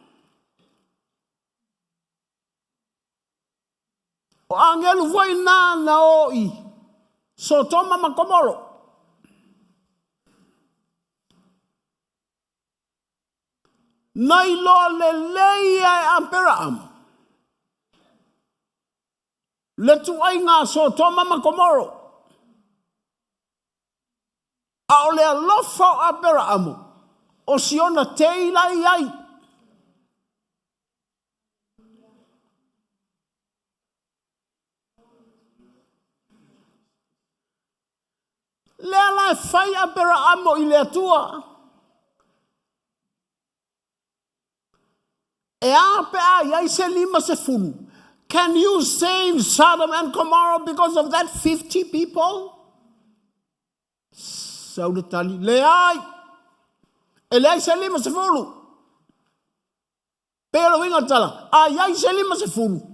O agelu foi na na o i Sotoma ma Komoro. Na iloa lelei e Aperaamo le tuaiga a Sotoma ma Komoro. A o le alofa o Aperaamo, o siona tei la i ai. Lea la e fai Aperaamo i le Atua. E a pe a i ai se 50. Can you save Sodom and Gomorrah because of that 50 people? Sau le tali, leai. E leai se 50. Pe o le uiga o le tala, a i ai se 50,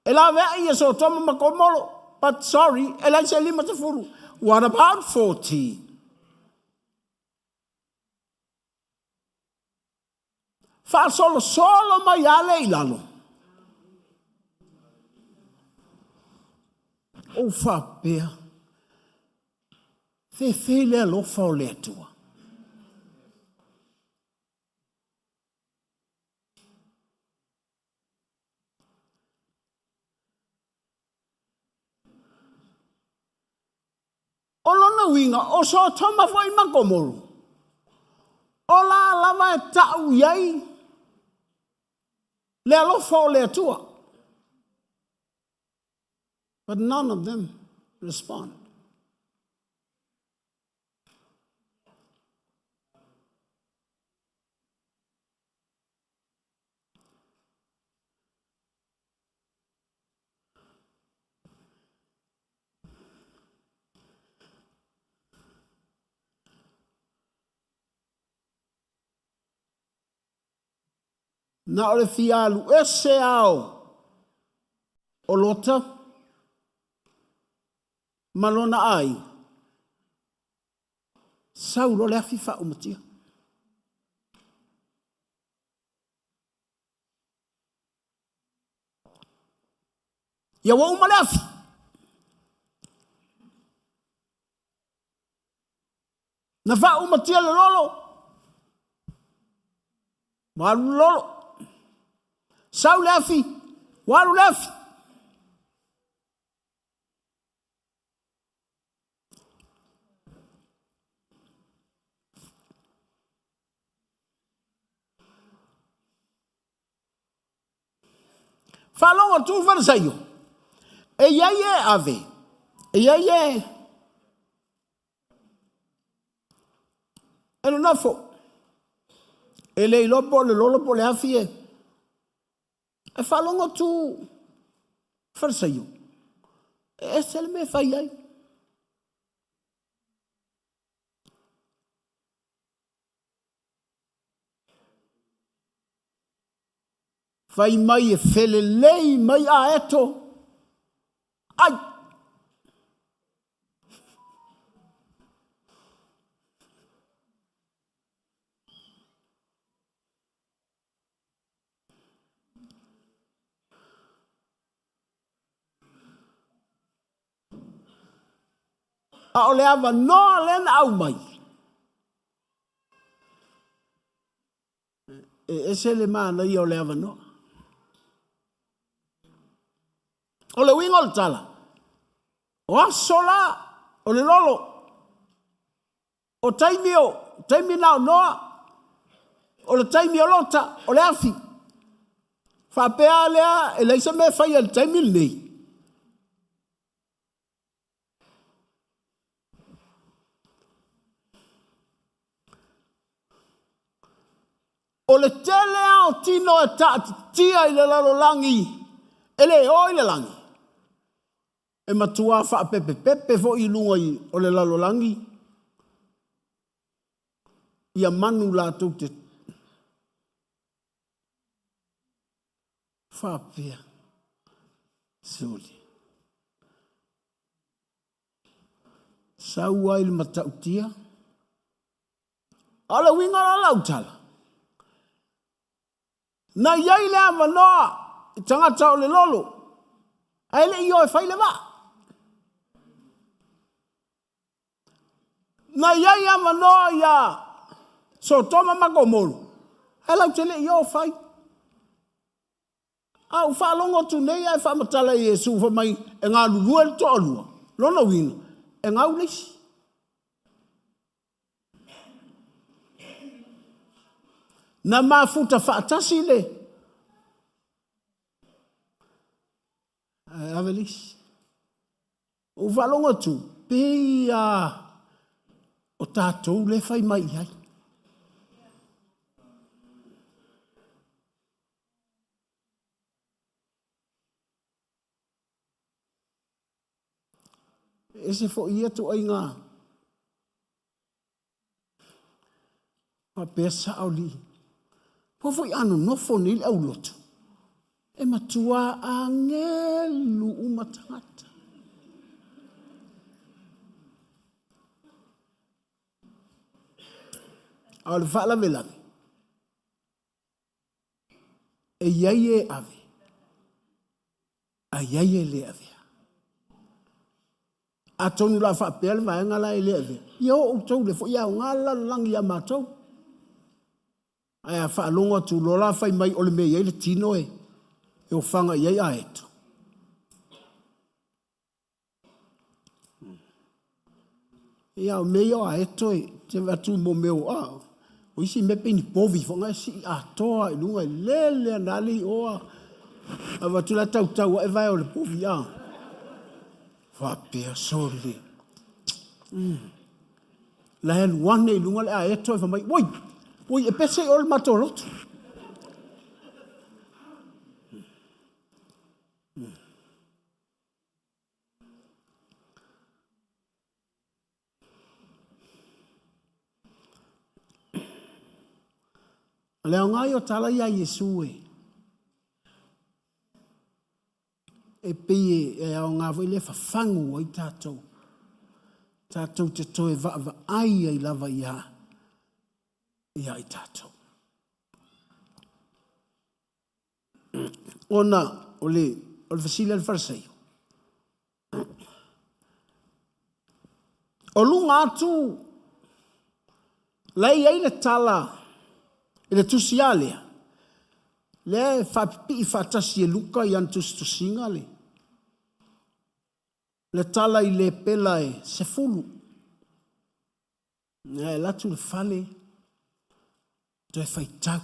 e laveai ia Sotoma ma Komoro, but sorry, e leai se 50. What about 40? Faasolosolo mai lava lea i lalo. Ou faapea, fefe le alofa o le Atua. O lona uiga, o Sotoma foi ma Komoro, o la lava e ta'u i ai le alofa o le Atua. But none of them respond. Na o le fia alu ese ao o Lota ma lona ai, sau loa le afi faaumatia. Ia ua uma le afi. Na faaumatia le lolo. Ua alu le lolo. Sau le afi, ua alu le afi. Faalogo atu Farisaio, e i ai e ave, e i ai e e nonofo. E le iloa po o le lolo po o le afi e. E faalogo atu Farisaio, e ese le mea e fai ai. Fai mai e felelei mai a eto. Ai! A o le avanoa lea na aumai, e ese le manaia o le avanoa. O le uiga o le tala, o aso la, o le lolo, o taimi o, taimi na o Noa, O le taimi o Lota, o le afi. Faapea lea, e leai se mea e faia i le taimi lenei. O le tele lava o tino e taatitia i le lalolagi e le o i le lagi, e matua faapepepepe foi i luga o le lalolagi ia manu latou te faapea, sole. Sau ai le matautia. A o le uiga la o lau tala, na i ai le avanoa i tagata o le lolo, ae le i o e fai le vaa. Na i ai avanoa ia Sotoma ma Gomoro, ae latou te le i o fai. A ou faalogo atu nei ae faamatala e Iesu fai mai e galulue le toalua, lona uiga, e gau le isi. Na mafuta faatasi le ae ave le isi. Ou faalogo atu, pei a o tatou le fai mai i ai. E ese foi ia ituaiga faapea sao lii. Pua foi a nonofo nei le aulotu, e matua agelu uma tagata. A o le faalavelave, e i ai e ave, a i ai e le avea. Atonu la faapea le vaega la e le avea, ia o outou le foi aoga le lalolagi ia matou. Ae a faalogo atu loa la fai mai o le mea e i ai le tino e ofaga i ai aeto. Ia, o mea ia o aeto e te atu mo mea o, a, o isi mea pei ni povi foi na e sii atoa i luga e lele ana ale i o a. Avatu la tautau ae vae o le povi, a. Faapea sole. La e alu ane i luga le aeto e fai mai, oi, oi, e pese i o le matou lotu. O le aoga ia o tala ia a Iesu e, e pei e aoga foi lea e fafagu ai tatou. Tatou te toe vaavaai ai lava ia i tatou. Ona o le, o le fesili a le Fariseio, o luga atu la e i ai le tala i le tusi a lea, lea e faapipii faatasi e Luka i ana tusitusiga le, le tala i lepela e 10. Ia e alu atu le fale, toe faitau.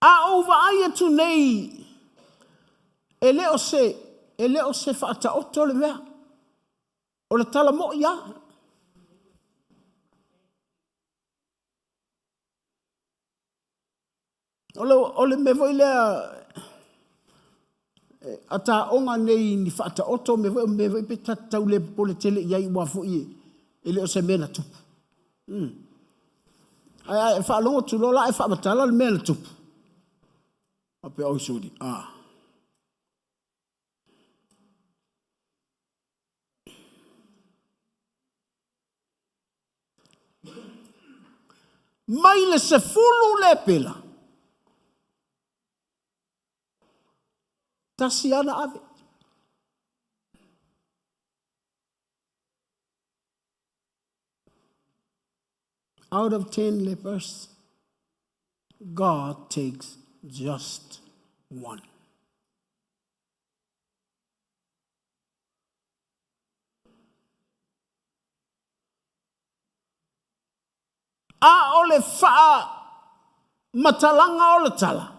A ou vaai atu nei, e le o se, e le o se faataoto le mea. O le tala moi lava. O le, o le mea foi lea a taoga nei ni faataoto mea foi, mea foi pe tau le popole tele i ai aua foi e, e le o se mea na tupu. Ae a faalogo atu loa la e faamatala le mea na tupu. Faapea oi suli, ah. Mai le 10 lepela, tasi ana ave. Out of 10 lepers, God takes just one. A o le faamatalaga o le tala,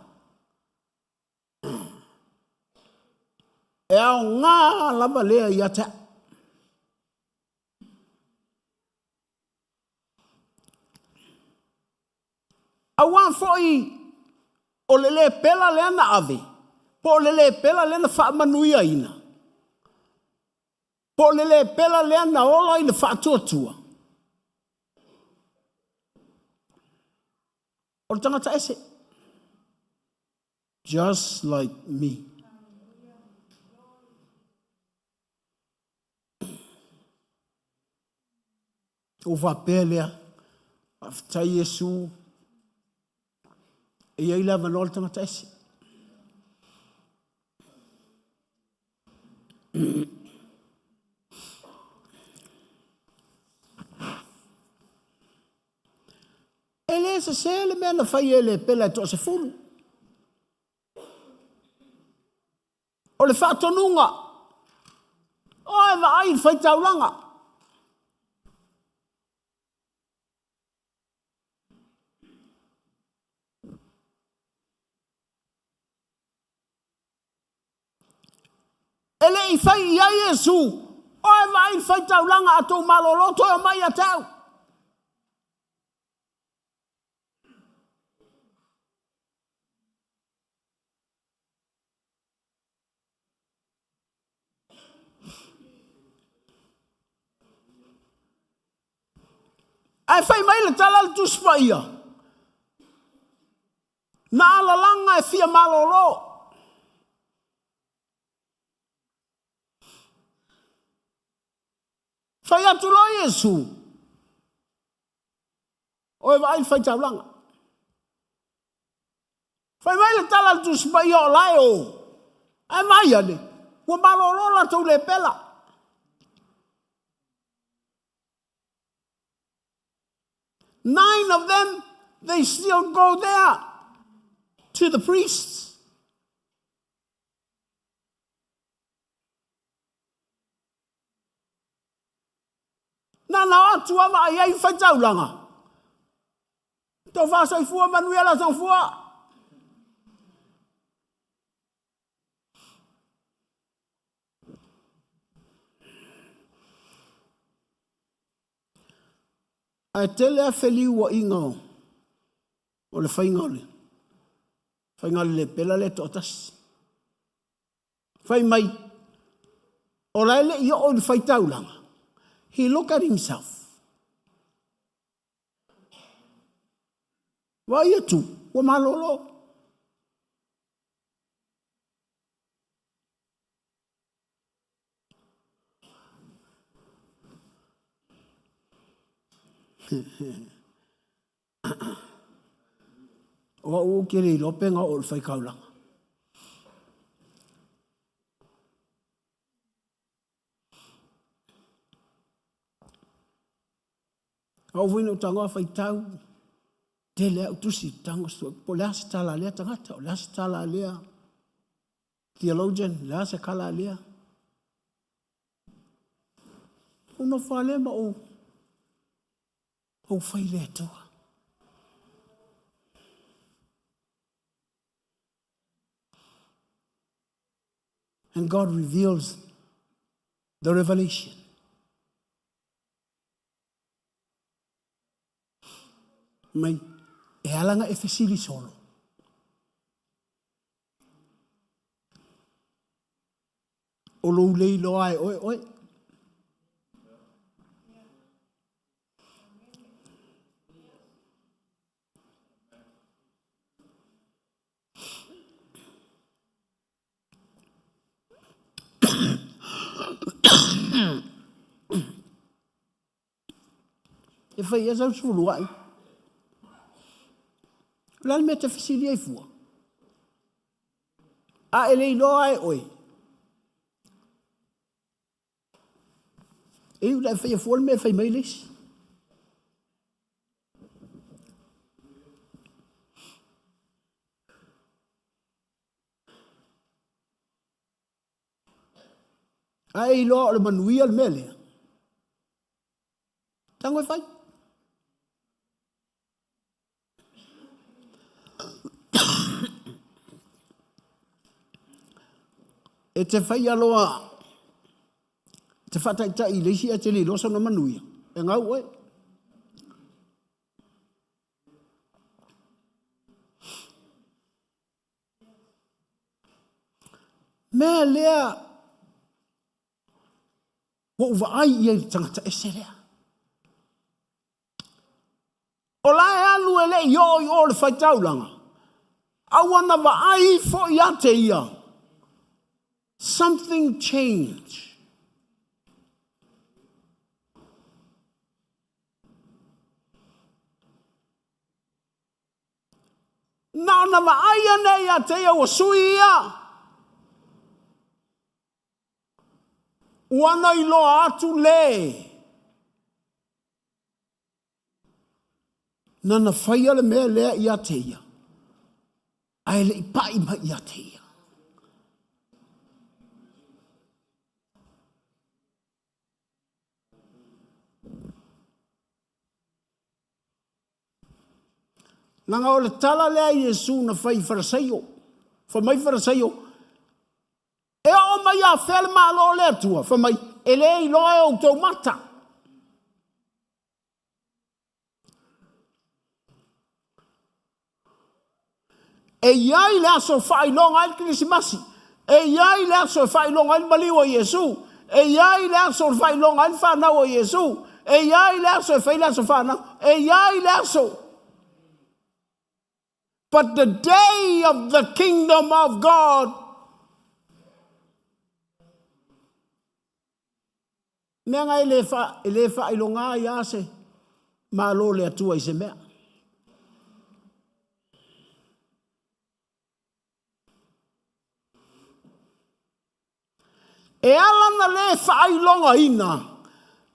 e aoga lava lea ia te au. Auā foi o le lē pela lea na ave, po o le lē pela lea na faamanuiaina, po o le lē pela lea na ola i le faatuatua, o le tagata ese. Just like me. Ou faapea lea, faafetai Iesu, e i ai le avanoa le tagata ese. E le sesē le mea na fai e le pela e toasefulu. O le faatonuga, o e vaai i le faitaulaga. E le i fai i ai Iesu, o e vaai i le faitaulaga a tou malolo toe omai ia te au. Ae fai mai le tala a le Tusi Paia, na alalaga e fia malolo. Fai atu loa Iesu, o e vaai le faitaulaga. Fai mai le tala a le Tusi Paia o la e o, ae vaai ane, ua malolo latou lepela. Nine of them, they still go there to the priests. Na na o atu a vaai ai faitaulaga. Tau faasoifua manuia la soifua. Ae tele a feliuaiga o le faiga o le faiga o le lepela lea e toatasi. Fai mai, o la e le i oo i le faitaulaga. He look at himself. Vaai atu, ua malolo. O au ou te le iloa pe na oo i le faitaulaga. A oo foi ina ou tago a faitau, tele au tusi, tago po o le a se tala a lea tagata, o le a se tala a lea theologian, o le a se tala a lea. Ou nofo lava lea ma ou, ou fai le Atua. And God reveals the revelation. Mai, e ala na e fesili solo. O lou le iloa e oe oe. E fai ea sau sefulu a'i. O le a le mea e te fesili ai fua? A e le iloa e oe. E iu ina e faia fua le mea e fai mai le isi. Ae iloa o le manuia le mea lea. Tago e fai. E te faia loa te faataitai i le isi ae te le iloa sona manuia, e gau oe. Mea lea ua ou vaai i ai i le tagata ese lea. O la e alu e le i oo i o le faitaulaga, a ua na vaai ifo ia te ia, something change. Na ona vaai ane ia te ia ua sui ia. Ua na iloa atu le nana faia le mea lea ia te ia, ae le i pai mai ia te ia. Leaga o le tala lea a Iesu na fai i Fariseio. Fai mai Fariseio, e oo mai afea le Malo o le Atua? Fai mai, e le iloa e outou mata. E i ai le aso e faailoga ai le Kerisimasi. E i ai le aso e faailoga ai le maliu o Iesu. E i ai le aso e faailoga ai le fanau o Iesu. E i ai le aso e fai le aso fanau. E i ai le aso. But the day of the kingdom of God Mea nga e le, fa, e le faailoga ai a se malo le Atua i se mea. E ala na le faailogaina,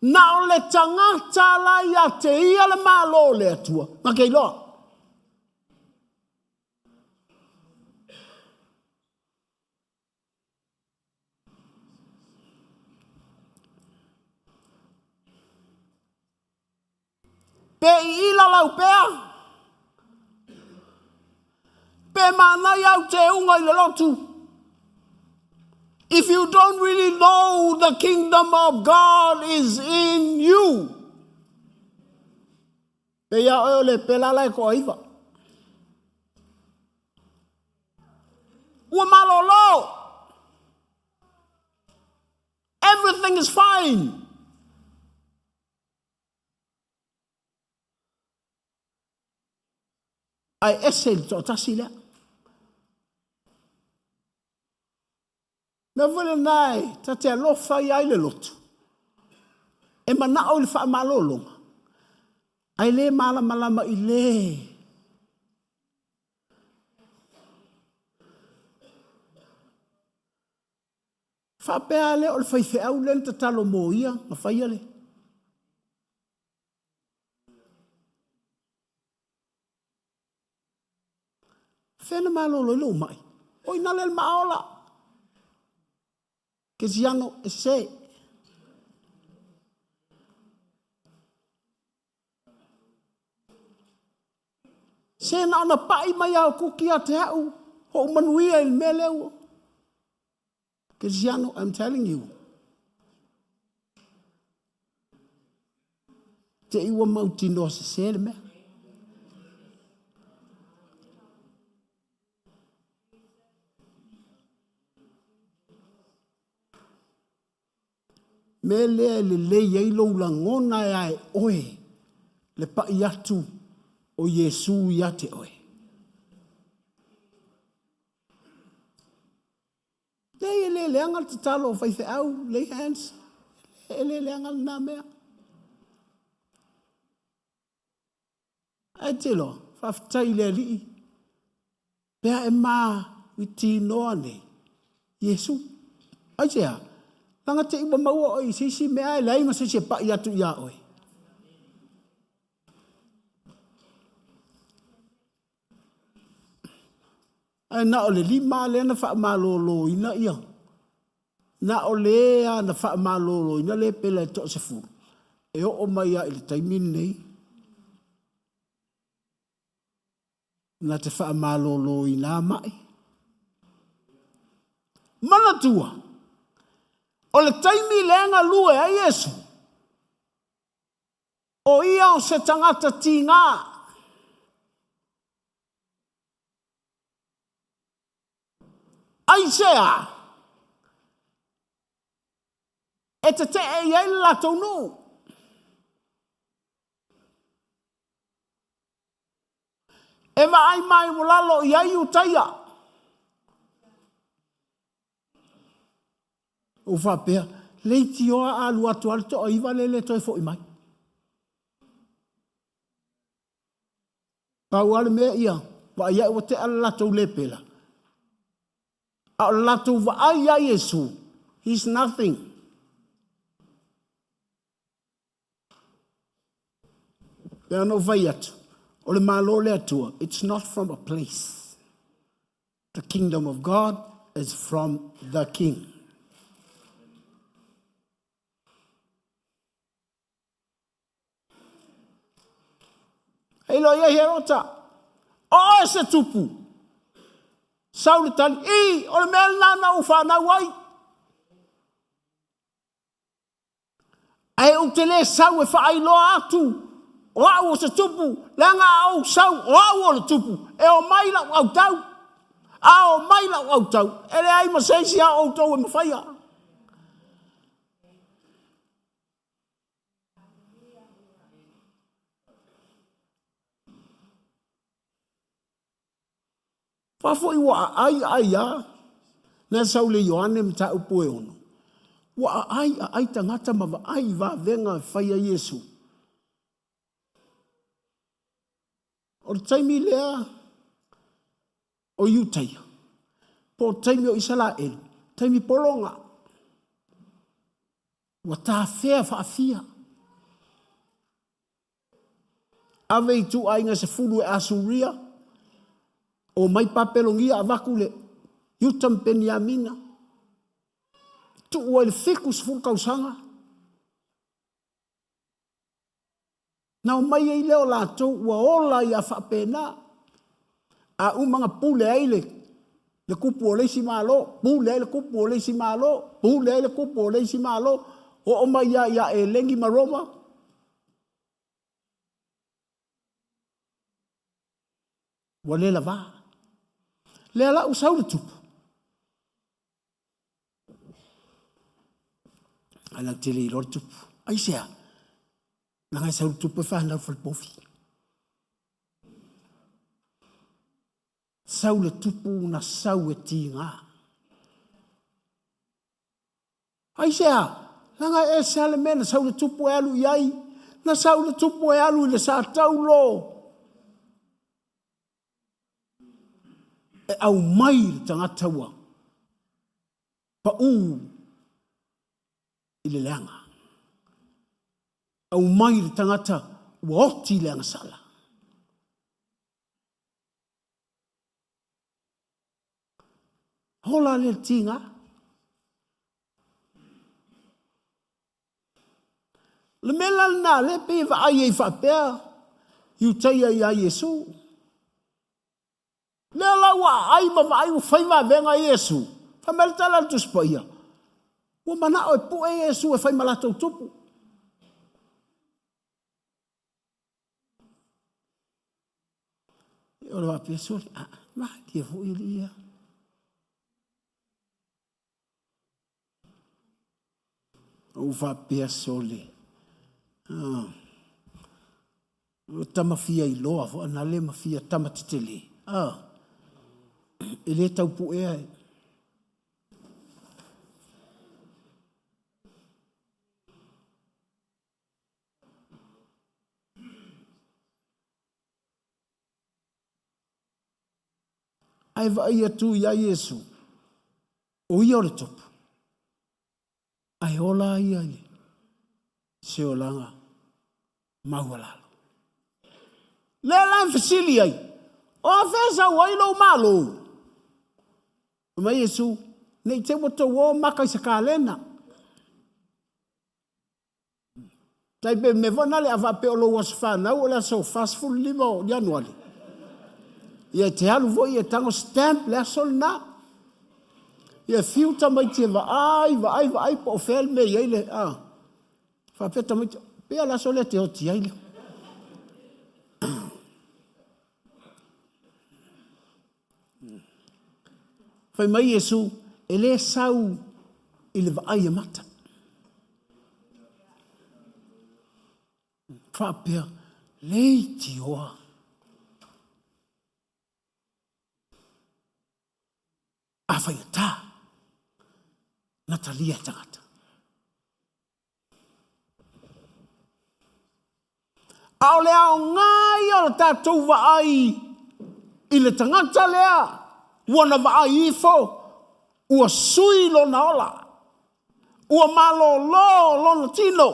na o le tagata la ia te ia le malo o le Atua. Na ke iloa. Pe iila lau pea, pe manaia au teuga i le lotu. If you don't really know the kingdom of God is in you, pe ia oe o le pela la e toaiva. Ua malolo. Everything is fine. Ae ese i le toatasi lea. Mea foi lena e ta te alofa ia ai le lotu. E manao i le faamalologa, ae le malamalama i le Faapea lea o le faifeau lea na tatalo mo ia na faia le Fea na malolo ai lou mai? O ina le maaola. Kesiano e se. Se na ona pai mai ao kuki a te au, ho manuia i le mea lea ua. Kesiano, I'm telling you. Te i ua mautinoa sese le mea. Mea lea e lelei ai lou lagona e ae oe le pai atu o Iesu ia te oe. Leai, e le leaga le tatalo o faifeau, lay hands, e le leaga lena mea. Ae te loa, faafetai i le Alii, pe a e ma i tinoa nei, Iesu. Aisea? Leaga te i ua maua oe i se isi mea e leai ma se isi e pai atu iā oe. Ae na o le lima lea na faamaloloina ia. Na o le lava na faamaloloina le pela e toasefulu, e oo mai lava i le taimi lenei, na te faamaloloina mai. Manatua, o le taimi lea galue ai Iesu, o ia o se tagata tiga. Aisea? E tetee i ai le latou nuu. E vaai mai ua lalo i ai Iutaia. Ua faapea, leitioa a alu atu lava le toaiva le le toe foi mai. Pau lava le mea ia, vaai ae ua tea le latou lepela. A o le latou vaai ia Iesu, he's nothing. Pei ona ou fai atu, o le Malo o le Atua, it's not from a place. The kingdom of God is from the king. Hei loa ia Herota, o oe se tupu. Sau le tali, i, o le mea lena na ou whanau ai. Ae ou te le sau e faailoa atu o au o se tupu, leaga a ou sau o au o le tupu, e omai lau autau. A omai lau autau, e leai ma se isi a outou e mafaia. Faafoi ua aai aai a na sau le Ioane mataupu e ono. Ua aai aai tagata ma vaai i vavega e fai ai Iesu. O le taimi lea o Iutaia, po o taimi o Isaraelu, taimi pologa. Ua tafea faafia. Ave i ituaiga 10 e Asuria, o mai Papelonia avatu le Iuta ma Peniamina, tuu ai le 70 tausaga, na omai ai lea o latou ua ola ia faapena. A uma na pule ai le kupu o le isi Malo, pule ai le kupu o le isi Malo, pule ai le kupu o le isi Malo, oo mai ia ia Eleni ma Roma. Ua le lavā. Lea la ua sau le tupu. Ae lau te le iloa le tupu. Aisea? Leaga e sau le tupu e fanau i le falepovi. Sau le tupu na sau e tiga. Aisea? Leaga e ese lava le mea na sau le tupu e alu i ai. Na sau le tupu e alu i le sataulo. E aumai le tagata ua pau i le leaga. Aumai le tagata ua oti i le agasala. Hola le tiga. Le mea la lena lea pei e vaai ai faapea Iutaia iā Iesu. Lea la ua aai ma vaai ua fai vavega Iesu. Fai mai le tala a le Tusi Paia, ua manao e pue Iesu e fai ma latou tupu. O le faapea, sole, a, malie foi alii ia. Ou faapea, sole, ah, o tama fia iloa foi na le ma fia tama tetele. Ah, e le tau puea e. Ae vaai atu iā Iesu, o ia o le tupu, ae ola ia i se olaga maualalo. Lea la e fesili ai, o afea e sau ai lou Malo? Fai mai Iesu, Ne i te ua tou o maka i se kalena. Tai pe mea foi na le a faapea o lou aso fanau o le aso 45 o Ianuari. Ia e te alu foi e tago stamp le aso lena. Ia fiu tamaiti e vaai, vaai, vaai po o fea le mea e i ai le... A. Faapea tamaiti, pea le aso lea e te oti ai le. Fai mai Iesu, e lē sau i le vaai a mata. Faapea, leitioa. A faigata, na talia e tagata. A o le aoga ia o le tatou vaai i le tagata lea ua na vaai ifo ua sui lona ola, ua malolo lona tino,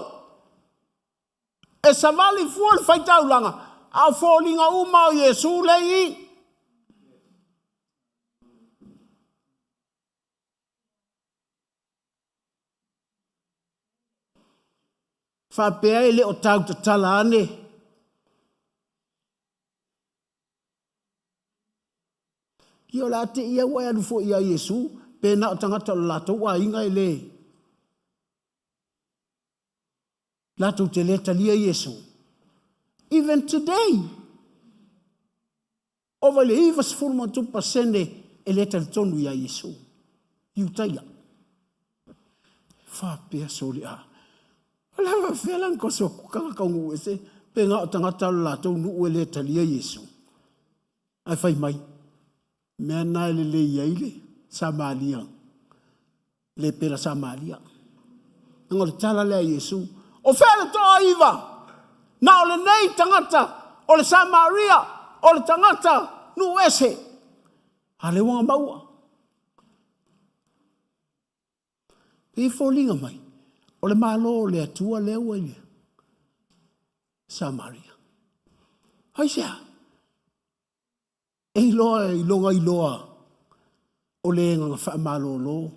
e savali fua le faitaulaga, a o foliga uma o Iesu lea e i i. Faapea e le o tau tatala ane Ia o le a te i au e alu foi ia Iesu, pe na o tagata o le latou aiga e le latou te le talia Iesu. Even today, Ova i le 90+ e le talitonu iā Iesu. Iutaia. Faapea soli a. O le a faapefea la ona toso atu tagata o nuu ese pe na o tagata o le latou nuu e le talia Iesu. Ae fai mai, mea na e lelei ai le Samaria, le pela Samaria. Leaga o le tala lea a Iesu, o fea le toaiva? Na o lenei tagata o le Samaria, o le tagata nuu ese. A lea ua maua. E foliga mai, o le Malo o le Atua lea ua i le Samaria. Aisea? E iloa i lona iloa o le na faamalolo.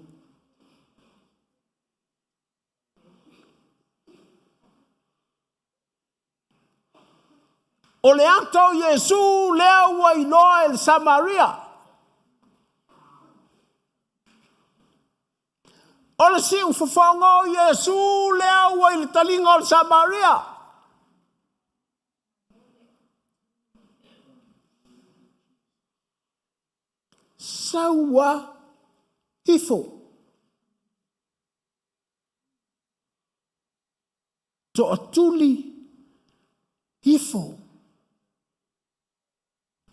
O le ata o Iesu lea ua iloa e le Samaria. O le siufofoga o Iesu lea ua i le taliga o le Samaria. Saua ifo. Toatuli ifo.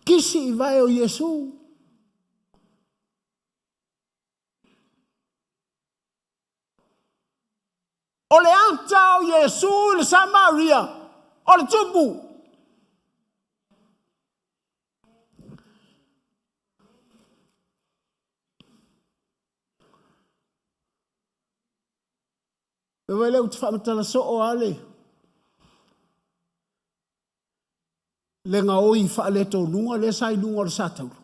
Kisi i vae o Iesu. O le ata o Iesu i le Samaria, o le tupu. E vai lea ou te faamatala soo lava le le gaoi faaletonuga lea sa i luga o le satauro.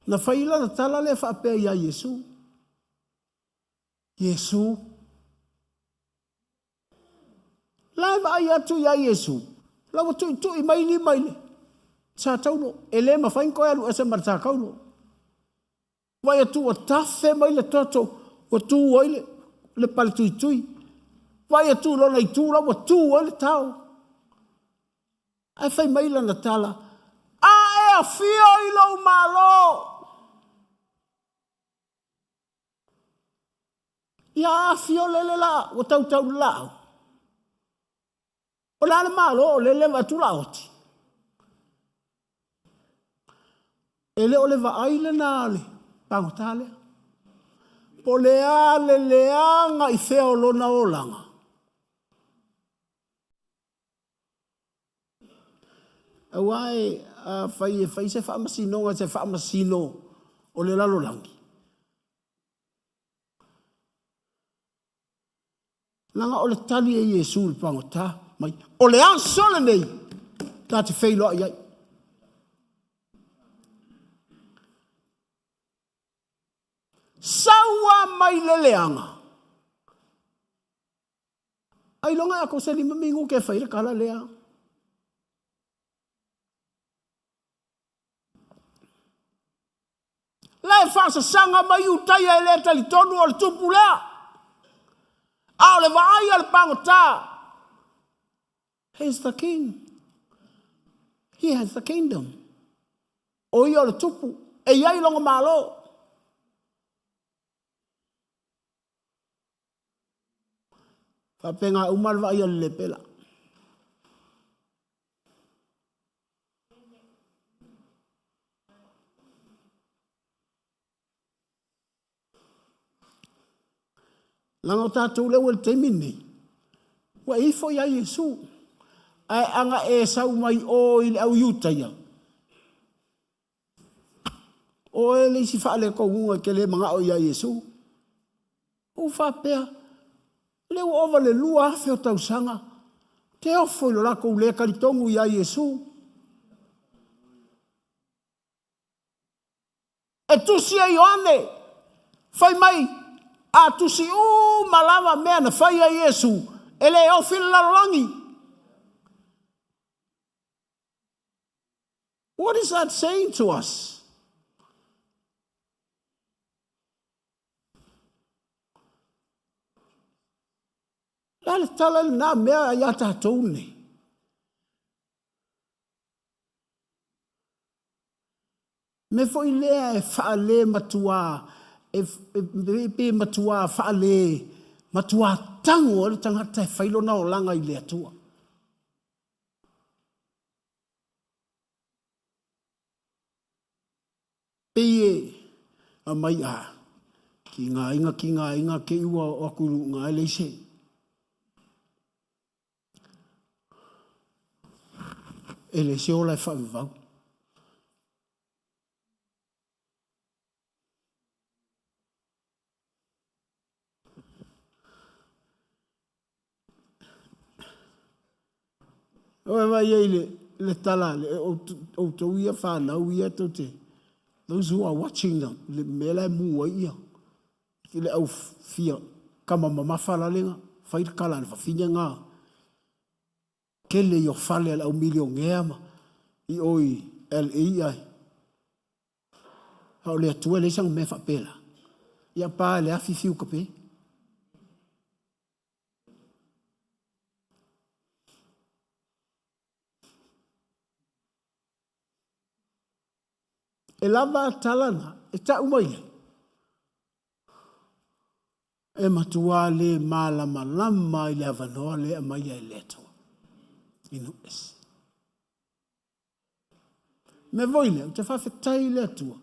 Na fai lana tala lea faapea iā Iesu, Iesu, la e vaai atu iā Iesu, la ua tuitui mai lima i le sataulo, e le mafai ona toe alu ese ma le sataulo. Vaai atu ua tafe mai le toto, ua tu ai le, le pale tuitui. Vaai atu i lona itu la ua tu ai le tao. Ae fai mai lana tala, A e afio i lou Malo! Ia afio lele la, ua tautau le laau. O le a le Malo o lele vaai atu la oti. E le o le vaai lena a le pagota lea. Po o le a le leaga i fea o lona olaga. Aua e afai e fai se faamasinoga i se faamasino o le lalolagi, leaga o le tali e Iesu i le pagota mai, o le aso lenei ta te feiloai ai. Sau a mai le leaga. Ailoga e ako se lima minute e fai le tala lea. La e faasasaga mai Iutaia e le talitonu o le tupu lea. A o le vaai a le pagota, he's the king. He has the kingdom. O ia o le tupu, e i ai lona malo. Faapena uma le vaai a le lepela. Leaga o tatou lea ua i le taimi lenei, ua e ifo ia Iesu. Ae ana e sau mai o i le au Iutaia, o oe le isi faaletonuga e te le manao ia Iesu. Ua faapea, lea ua ova le 2000 o tausaga, te ofo i lo latou le talitonu ia Iesu. E tusi e Ioane, fai mai, a tusi uma lava mea na fai e Iesu, e le ofi le lalolagi. What is that saying to us? Le a le tala lena mea ia tatou nei? Mea foi lea e faale matuā, e, e, pe matuā faale, matuā tago ai le tagata e fai lona olaga i le Atua. Pei e aumai a ki ngā inga ki ngā inga ke ua o aku ngā e leise. E le se ola e whaavavau. Oe vai ai le, le tala, le, outou ia whanau ia tou te, those who are watching them, le mea la e mu ai ia, i le au fia kama mamafa la lenga, fai le kala le wawhine ngā, kele i o fale le au milionea ma, i o i LA ai. A o le Atua e leai sana mea faapela. Ia pa le afi fiu ka pe. E lava a tala na, e tau mai ai. E matua le malamalama i le avanoa le aumai e le Atua. I nuu ese. Mea foi lea, ou te faafetai i le Atua,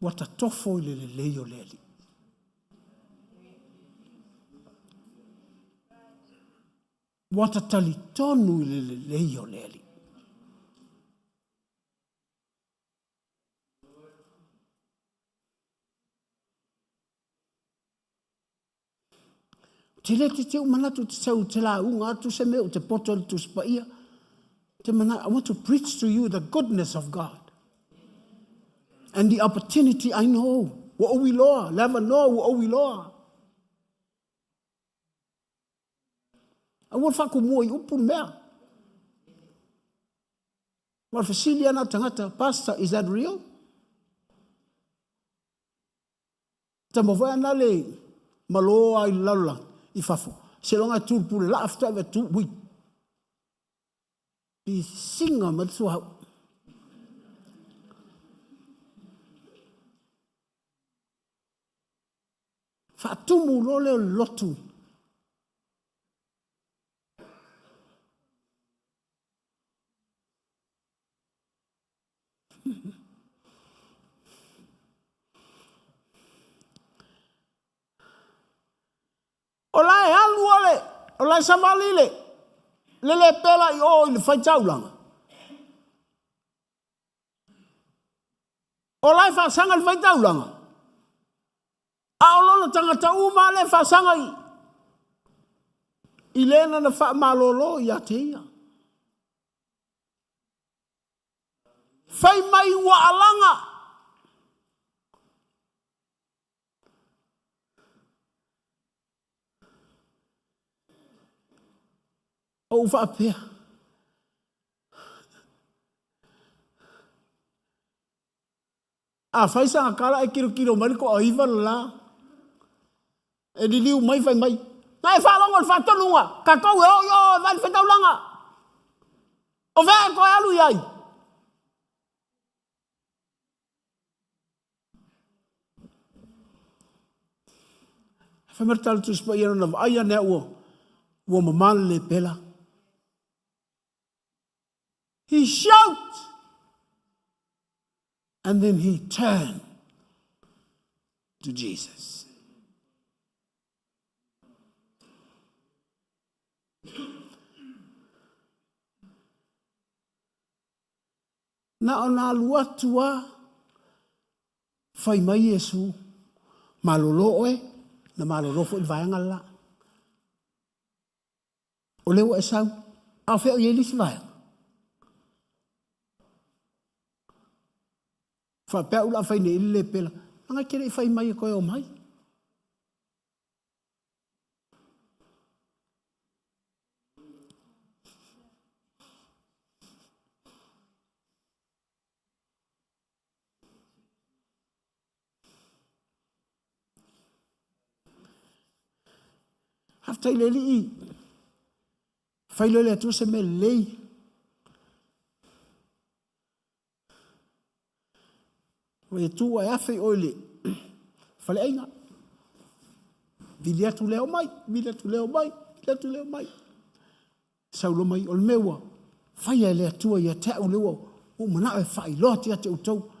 ua tatofo i le lelei o le Alii. Ua ta talitonu i le lelei o le Alii. Te le te te manatu te sau te lauga atu se mea o te poto le Tusi Paia. Te mana, I want to preach to you the goodness of God. And the opportunity I know. Ua ou iloa, le avanoa ua ou iloa. Aua le faatumua i upu le mea. Ua fesili ana tagata, Pastor, is that real? Tama foi ana le malo a i le lalolagi i fafo. Seiloga e tu le pule laa faatoa ave atu ui. Pisiga mai le suauu. Faatumu loa lea o le lotu. O la e alu ole, o la e savali le, le lepela i o i le faitaulaga. O la e faasaga i le faitaulaga. A o lona tagata uma lea e faasaga i, i lena na faamalolo ia te ia. Fai mai ua alaga. Ou faapea, A fai sana tala e tilotilo mai le toaiva le la, e liliu mai fai mai, Na e faalogo i le faatonuga, tatou e o i o e vaai le faitaulaga. O fea e toe alu i ai? Fai mai le tala Tusi Paia lona vaai ane au ua mama le lepela. He shout! And then he turned to Jesus. Na ona alu atu a, fai mai Iesu, malolo oe, na malolo foi le vaega le la. O lea ua e sau, a o fea o i ai le isi vaega? Faapea au o le a fai nei le lepela, leaga e te le i fai mai e toe omai. Faafetai i le Alii, fai loa e le Atua se mea lelei. Ua e tu ae afe i o i le faleaiga. Vili atu lea omai, vili atu lea omai, vili atu lea omai. Sau loa mai, o le mea ua faia e le Atua ia te au lea ua ou manao e faailoa atu ia te outou.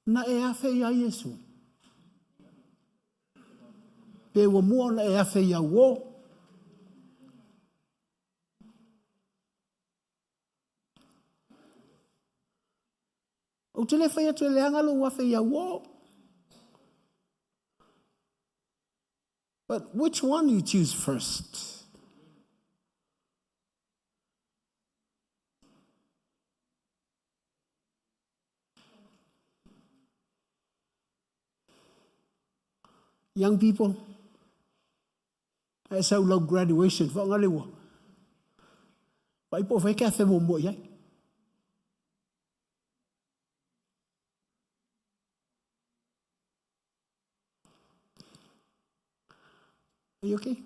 Na e afe ia Iesu. Pe ua mua ona e afe ia uo. Ou te le fai atu e leaga lou afe ia uo. But which one you choose first? Young people, e sau lau graduation, whaanga le ua. Vai po whai kia whenua mua iai. Are you okay?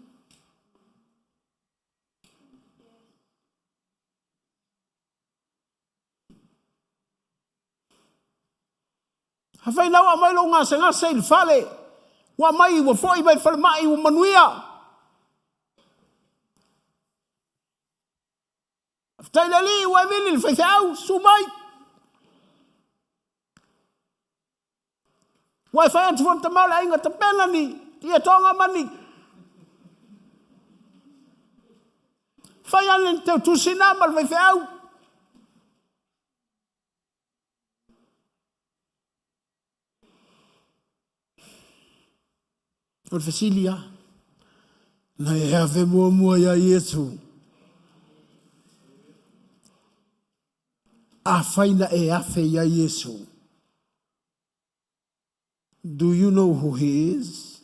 Afai la ua aumai lou gasegase i le fale, ua aumai ua foi mai le falemai ua manuia. Faafetai le Alii ua e vili le faifeau, susu mai. Ua e fai atu foi le tama o le aiga tapena ni tietoga ma ni fai ane ni teutusi na ma le faifeau. O le fesili lava, na e ave muamua ia Iesu. Afai na e afe ia Iesu, do you know who he is?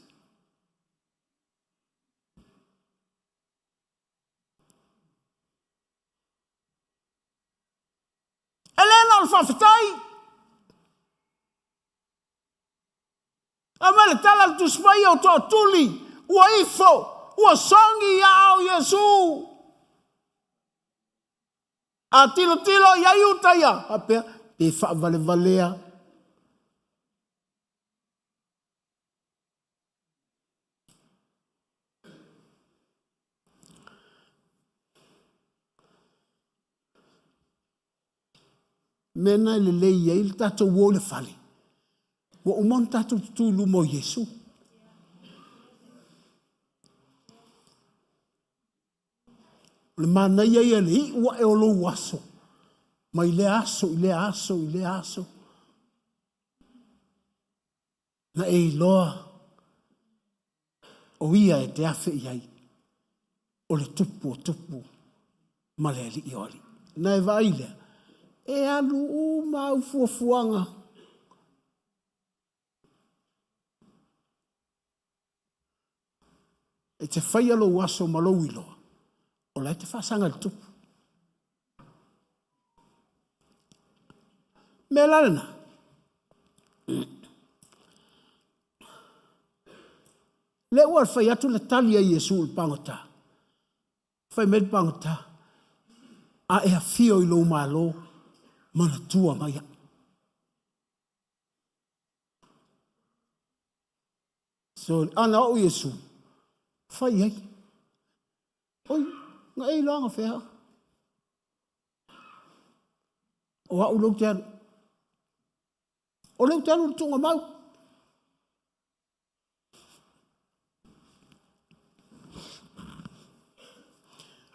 E le na o le faafetai. Aumai le tala le Tusi Paia o tootuli, ua ifo, ua sogi ia ao Iesu. A tilotilo i ai uta ia, faapea, pe faavalevalea. Mea na e lelei ai le tatou o i le fale, ua uma ona tatou tutū i luma o Iesu. O le manaia ia le iu ae o lou aso, mai lea aso i lea aso i lea aso. Na e iloa o ia e te afe i ai, o le tupu o tupu ma le alii o alii. Na e vaai lea, e alu uma au fuafuaga. E te faia lou aso ma lou iloa. O la e te faasaga i le tupu. Mea la lena, lea ua fai atu le tali a Iesu i le pagota. Fai mai le pagota, a e afio i lou Malo, manatua mai au. So, ana oo Iesu, fai ai. Oi, na e iloaga fea. O au lou te alu. O leu te alu le tuuga mau.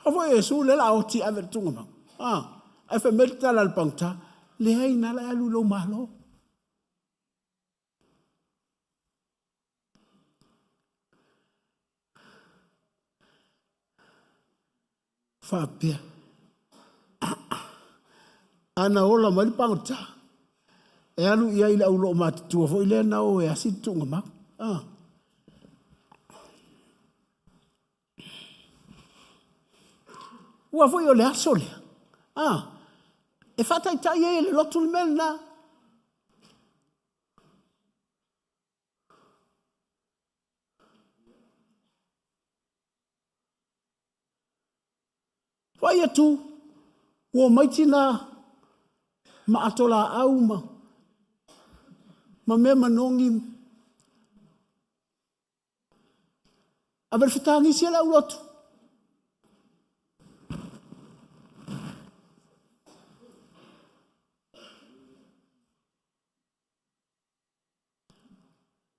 A foi Iesu le la oti ave le tuuga mau. Ah, ai fai mai le tala a le pagota, leai na la e alu i lou Malo. Faapea, ana ola mai le pagota, e alu i ai i le auloomatutua foi lea na o e asi le tuugamau. Ah. Ua foi o le aso lea. Ah. E faataitai ai e le lotu le mea lena. Vaai atu, ua omai tina ma ato laau ma, ma mea manogi. Ave le fetagisi e le aulotu.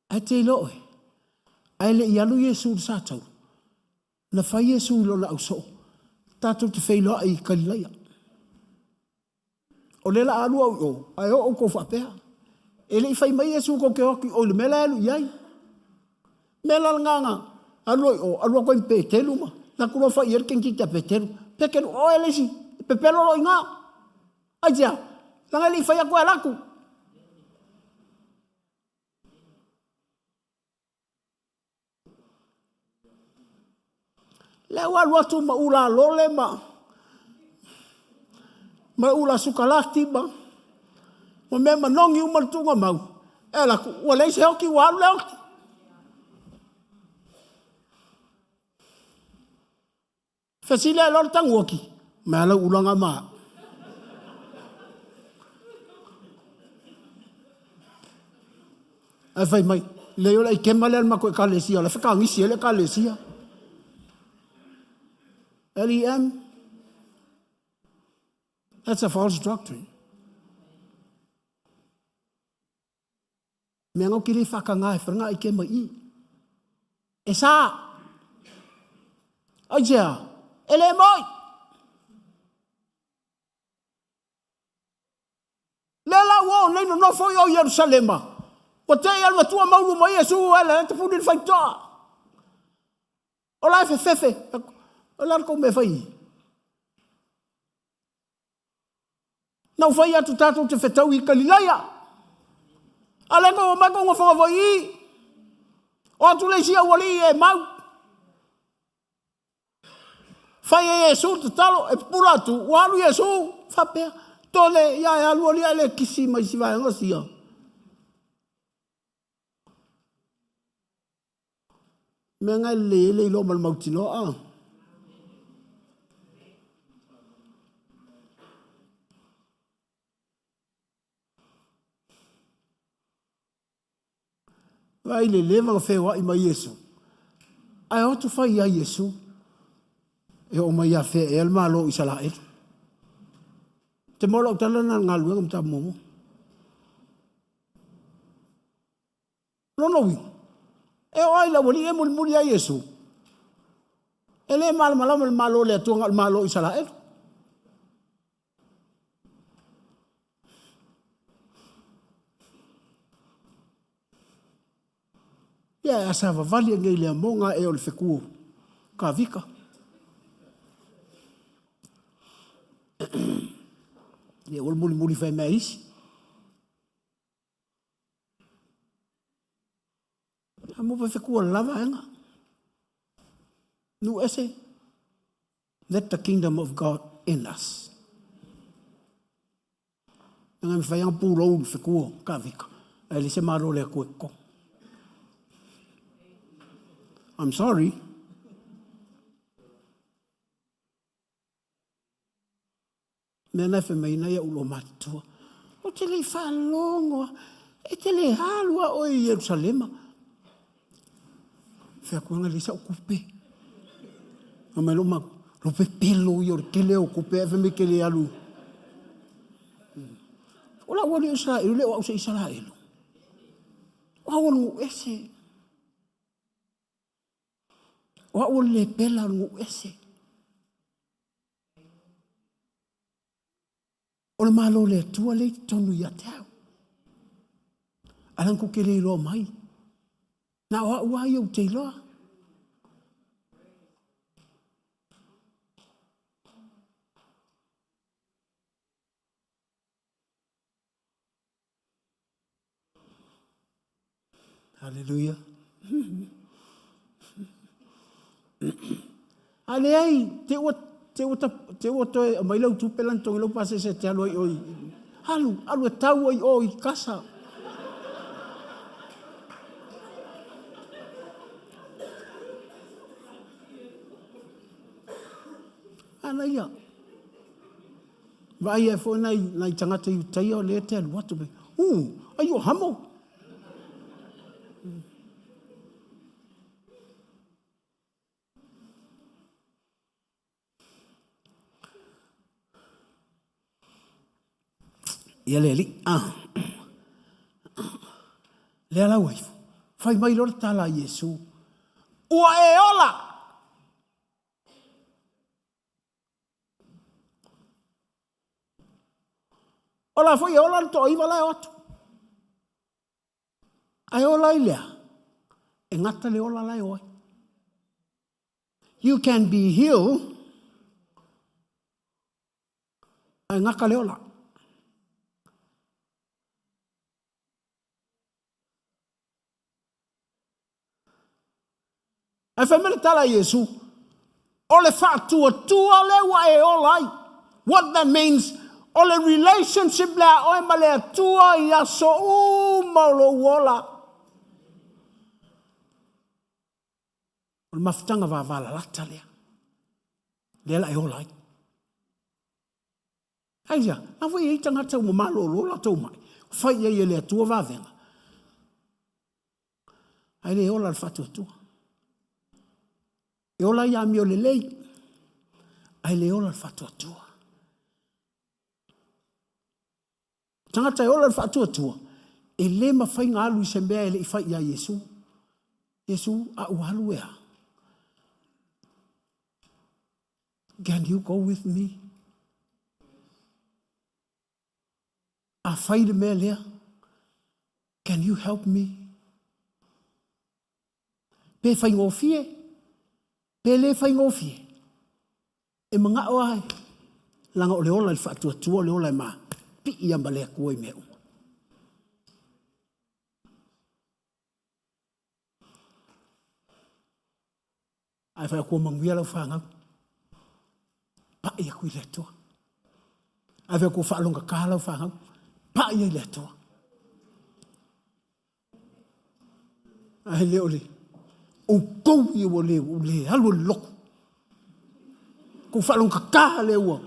Ae te iloa oe, ae le i alu Iesu i le satauro, na fai Iesu i lona ausoo, tatou te feiloai i Kalilaia. O lea la alu au i o, ae oo outou faapea. E le i fai mai Iesu tou te o atu i o i le mea la e alu i ai. Mea la lena na alu ai o, alu atu ai ma Petelu ma alu atu loa fai i ai le kenekiti a Petelu. Petelu, o oe le isi, e pepelo lou igoa. Aisea? Leaga e le i fai atu e alu atu. Lea ua alu atu ma ula lole ma ma ula sukalati ma ma mea manogi uma le tuuga mau. E alu atu, ua leai se hoki, ua alu le hoki. Fesili ai loa le taguoki, mai a lau ulaga ma au. Ae fai mai, leai o le aikema lea a le matou ekalesia, o la e fekagisi ai le ekalesia. LEM, that's a false doctrine. Mea ngau ki le whakangā e whanga i ke mai i. E sā. Ai tia, e le moi. Le la ua o nei nonofo i o Ierusalema. Ua te i al matua maulu mai Iesu e le te puni le whaitoa. O la e fefefe. O la kou me whai. Na u fai atu tatou te fetau i Kalilaia. A le kou mai kou ngofonga foi i. O atu le isi aualii e mau. Fai e Iesu le tatalo, e pupula atu, ua alu Iesu, faapea, tole, ia e alu alia e le kisi mai si vaega sia. Mea ngai le le iloa ma le mautinoa. Ah. Vai le leva na feoai mai Iesu. Ae o atu fai ia Iesu. E oo mai ia fea ea le Malo o Isaraelu. Te moa lau tala na galuega ma tapu muamua. Lona uiga, e oo lava i le aualii e mulimuli ai Iesu, e le malamalama i le Malo o le Atua na o le Malo o Isaraelu. Ia e asa vavali e nei le amoga e o le feku o Kavika. Ia ua le mulimuli fai mea isi. A mo pe fekua le lava enga. Nu ese. Let the kingdom of God in us. Nga mawhai anga pūlou le whekua ka vika. Ai le se malo le koe ko. I'm sorry. Mea na e mai nei au lo matua. O te le whalongo, e te le halua o i Jerusalema. Fea kuanga le sa o kupe. A mai lo ma, lo pe pelo i o le kele o kupe, e me kele alu. O la ua le Israel, le o au se Israel. O au o ese. O au o le pela o ese. O le malo le Atua le i totonu ia te au. Alan ko ke le iloa mai. Na o au ai au te iloa. Haleluia. A leai, te ua, te ua, te ua toe mai lau tupe lan tongi lau pasese te alu ai oi. Alu, alu e tau ai o i kasa. Ana ia. Vaai ai foi nai, nai tagata i utaia o lea te alu atu. U, ai o hamo. Ia le alii. Ah. Lea lau aifo. Fai mai loa le tala a Iesu. Ua e ola! O la foi e ola le toaiva la e o atu. Ae ola ai lea, e gata le ola la e o ai. You can be healed, ae gata le ola. Ae fai mai le tala a Iesu, o le faatuatua lea ua e ola ai. What that means, o le relationship lea a oe ma le Atua i aso uma o lou ola. O le mafutaga vavalalata lea. Lea la e ola ai. Aisea? Na foi e i ai tagata ua malolo latou mai, fai i ai e le Atua vavega. Ae le ola le faatuatua. E ola i amio lelei, ae le ola le faatuatua. Tagata e ola le faatuatua, e le mafai ona alu i se mea e le i fai ia Iesu. Iesu, a ua alu e a? Can you go with me? A fai le mea lea, can you help me? Pe faigofie, pe le faigofie, e manao ai, laga o le ola i le faatuatua o le ola e ma pii ia ma le Atua i mea uma. Ae fai atu ua manuia lau fanau. Pai aku i le Atua. Ae fai atu ua faalogata lau fanau. Pai ai le Atua. Ae le o le outou ia ua le, ua le alu le lotu. Kou faalogata lea ua,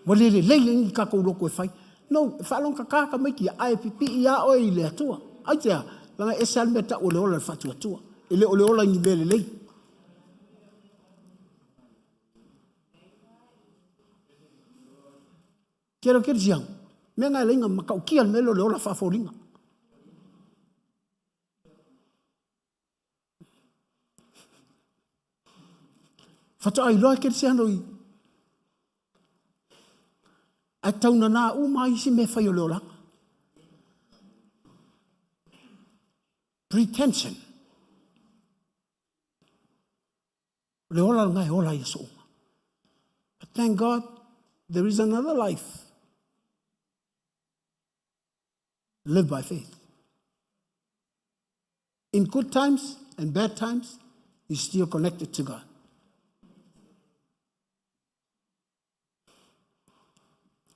ua le lelei le ni tatou lotu e fai. No, e faalogata tamaiti ia, ae pipii lava oe i le Atua. Aitea, leaga e ese lava le mea tau o le ola i le faatuatua. E le o le ola i ni mea lelei. Tele o kerisiano, mea na e laina matautia le mea lea o le ola faafoliga. Faatoa iloa e kerisiano i ae taunana uma isi mea fai o le olaga. Pretension. O le ola lena e ola ai aso uma. But thank God, there is another life. Live by faith. In good times and bad times, you're still connected to God.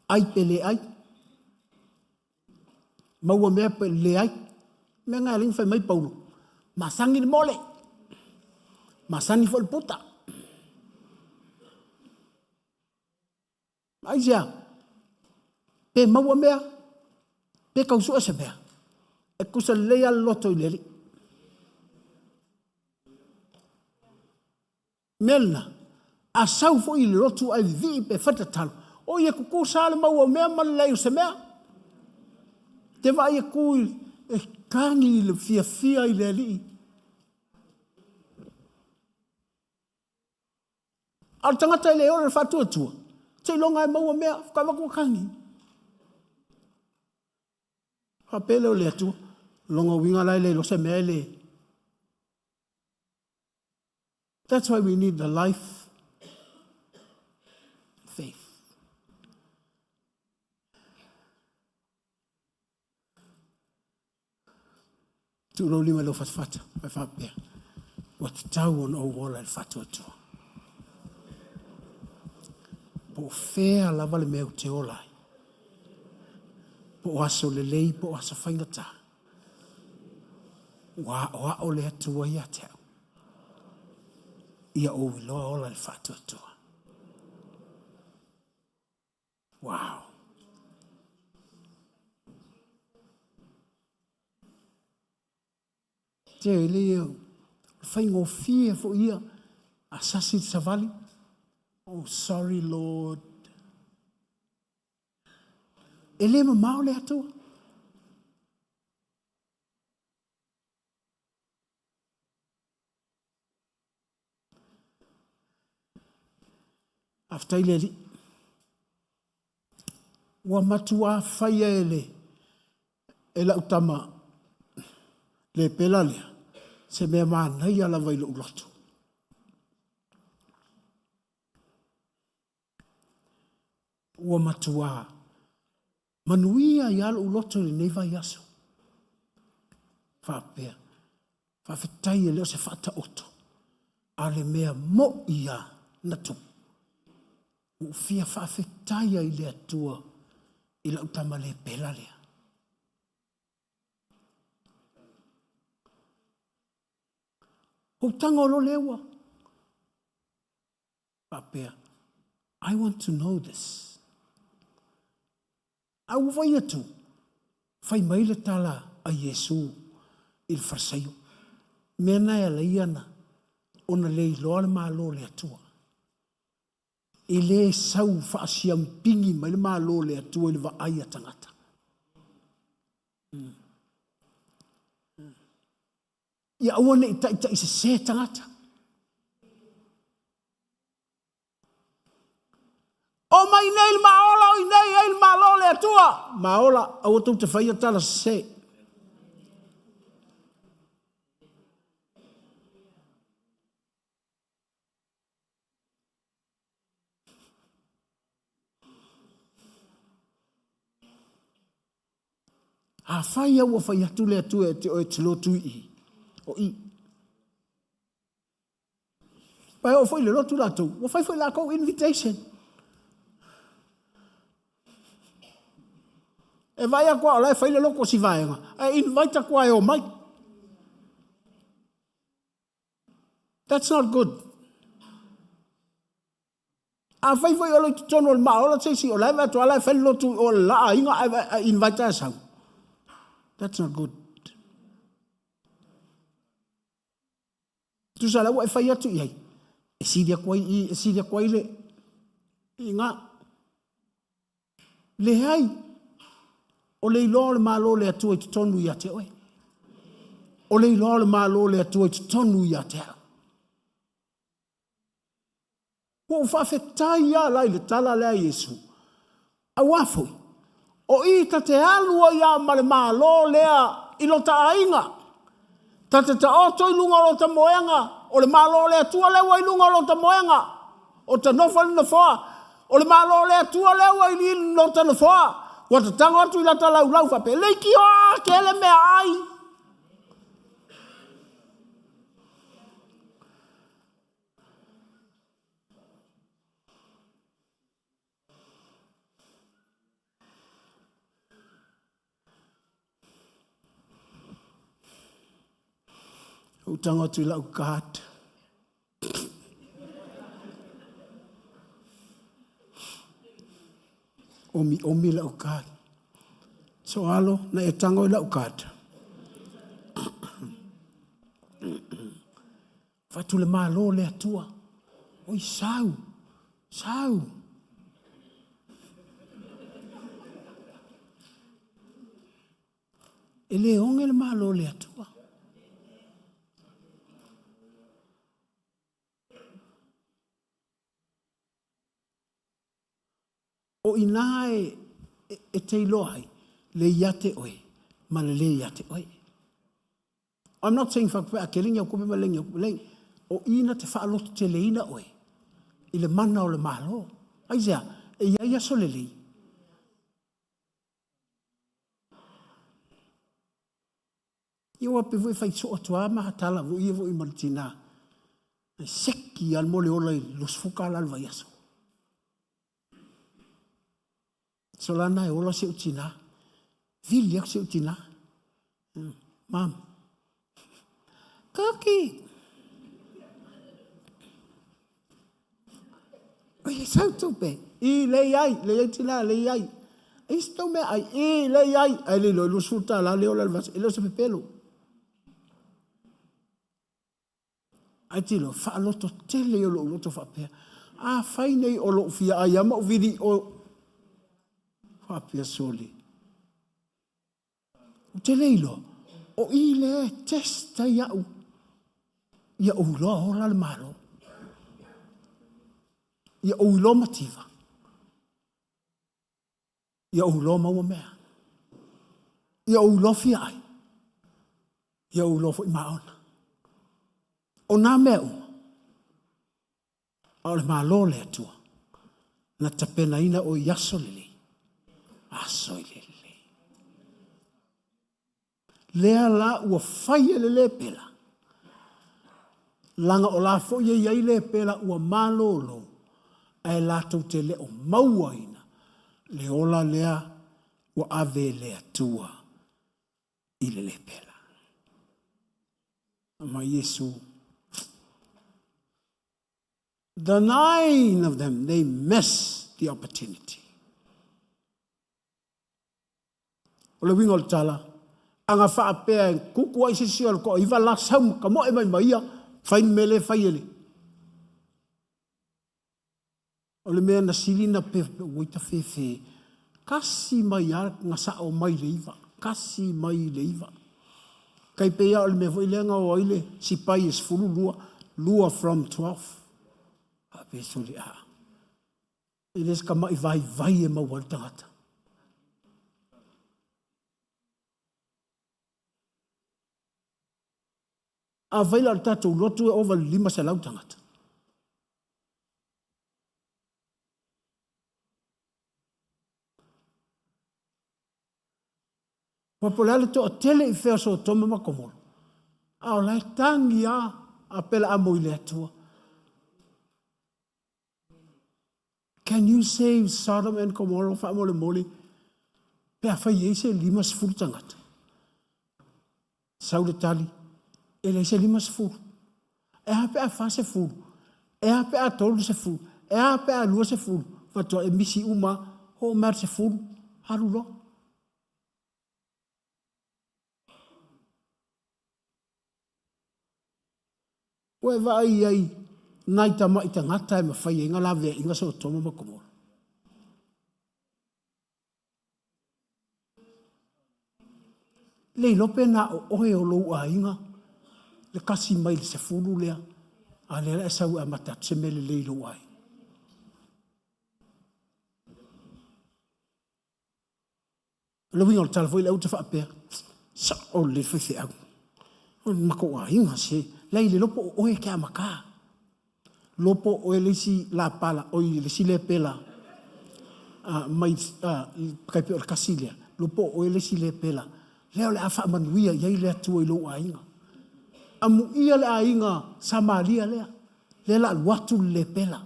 Ai pe le ai. Maua mea pe leai. Mea na e alai ona fai mai Paulo, masani le mole, masani foi le puta. Aisea? Pe maua mea, pe tau sue se mea, e tusa lelei lava le loto i le Alii. Mea lena, a sau foi i le lotu ae vivii pe fai le tatalo, o ia tutusa lava le maua o mea ma le leai o se mea. Te vaai atu e tagi i le fiafia i le Alii. A o le tagata e le ola i le faatuatua, seiloga e maua mea, faatoa avatu le tagi. Faapea lea o le Atua, lona uiga la e le iloa se mea e le. That's why we need the life faith. Tuu lou lima i lou fatafata, ma faapea, ua tatau ona ou ola i le faatuatua. Po o fea lava le mea ou te ola ai, po o aso lelei po o aso faigata, ua aoao le Atua ia te au, ia ou iloa ola i le faatuatua. Wow! Te le ia, faigofie foi ia, a sasi le savali. Oh, sorry Lord. E le mamao le Atua. Faafetai le Alii. Ua matuā faia e le e lau tama le pela lea se mea manaia lava i lou loto. Ua matuā manuia ai lava lou loto i lenei vaiaso. Faapea, faafetai e le o se faataoto, a o le mea moi lava na tupu. Ua ou fia faafetai ai i le Atua i lau tama le pela lea. Ua ou tago loa lea ua faapea, I want to know this. A ua vai atu, fai mai le tala a Iesu i le Farisaio, mea na e alai ana ona le iloa le Malo o le Atua. E le sau faasiampigi mai le Malo o le Atua i le vaai a tagata. Ia aua ne i taitai sese tagata. O mai nei le maola, o inei ai le Malo o le Atua. Maola, aua tou te faia tala sese. Afai au ua fai atu le Atua e te oe te lotu i i, o i. Pai o foi le lotu latou, ua fai foi lakou invitation. E vai atu a o la e fai le lotu o si vaega, ae invite atu a e omai. That's not good. Afai foi o lo i totonu o le maa ola se isi, o la e vaai atu lava la e fai le lotu o le la aiga ae invite ae sau. That's not good. Tusa la ua e fai atu i ai, e sili atu ai i, e sili atu ai le i ngā. Leai, o le iloa o le Malo o le Atua i totonu ia te oe. O le iloa o le Malo o le Atua i totonu ia te au. Ua ou faafetai lava la i le tala lea a Iesu. Auā foi, o i ta te alu ai lava ma le Malo lea i lota aiga. Ta te taoto i luga o lota moega, o le Malo o le Atua lea ua i luga o lota moega. O ta nofo i le nofoa, o le Malo o le Atua lea ua i lota nofoa. Ua ta tago atu i lata laulau faapea, leitioa kele meaai. Ou tago atu i lau card. Omi omi lau card. So alo, na e tago i lau card. Fatu le malo le atua. Oi sau, sau. E le oge le malo o le Atua. O ina e, e, e te iloa ai, le ia te oe, ma le le ia te oe. I'm not saying whakapea a kelengi au kope ma lengi au kope lengi. O ina te whaaloto te leina oe, i le mana o le malo. Aisea, e ia ia so le lei. Ia ua pe foi fai soo atu lava ma tala foi ia foi ma le tina. E seki lava le mo le ola i 20 tala le vaiaso. So lana e ola si ou tina. Vili aku si ou tina. Mom. Cookie. Oi, e sau tupe. I, lei ai, lei ai tina, lei ai. E isi tau mea ai, i, lei ai. Ai le loa, 20 tala le ola le vasa, e le o se pepelo. Ai tilo, faaloto tele o lou loto faapea. A fai nei o lou fia ai ama u vili o faapea soli. Ou te le iloa, o i lea e test ai au ia ou iloa ola le Malo. Ia ou iloa mativa. Ia ou iloa maua mea. Ia ou iloa fia ai. Ia ou iloa foi maona. O nā mea uma, A o le Malo o le Atua, na tapenaina oe i aso lelei, aso i le lelei. Lea la ua fai e le lepela, laga o la foi e i ai lepela ua malolo, ae latou te le o mauaina le ola lea ua ave e le Atua i le lepela. Ma Iesu. The nine of them, they miss the opportunity. O le uiga o le tala, aga faapea e kuku ai se isi o le toaiva la sau ma tamoe mai ma ia, fai le mea lea e fai e le. O le mea na sili na pe ua ita fefe, kasi mai a na sao mai le iva, kasi mai le iva. Kai pei a o le mea foi lea na o ai le sipai e 12, lua from 12. A pe soli a. E le se tama'i vaivai e maua ai le tagata. Afai la o le tatou lotu e ova i le 500 tagata. Ua po o le a le toatele i fea o Sotoma ma Komoro, a o la e tagi lava a Pelaamo i le Atua. Can you save Sodom and Gomorrah faamolemole pe afai e i ai se 50 tagata? Sau le tali, e leai se 50. E a pe a 40? E a pe a 30? E a pe a 20? Faatoa e misi uma, oo mai le 10, alu loa. Ua e vaai i ai nai tamai tagata e mafai ai ona laveaiga Sotoma ma Komoro. Le iloa pe na o oe o lou aiga le kasi mai le 10 lea, a lea la e sau e amata atu se mea lelei i lou aiga. O le uiga o le tala foi lea uta faapea, sao le faifeau. O le matou aiga se, leai le lopo o oe e te amata. Lopo o oe le isi lapala, oi le isi lepela mai tai pei o le kasi lea, lopo o oe le isi lepela. Lea o le a faamanuia i ai le Atua i lou aiga. Amuia le aiga Samaria lea, lea la alu atu le lepela.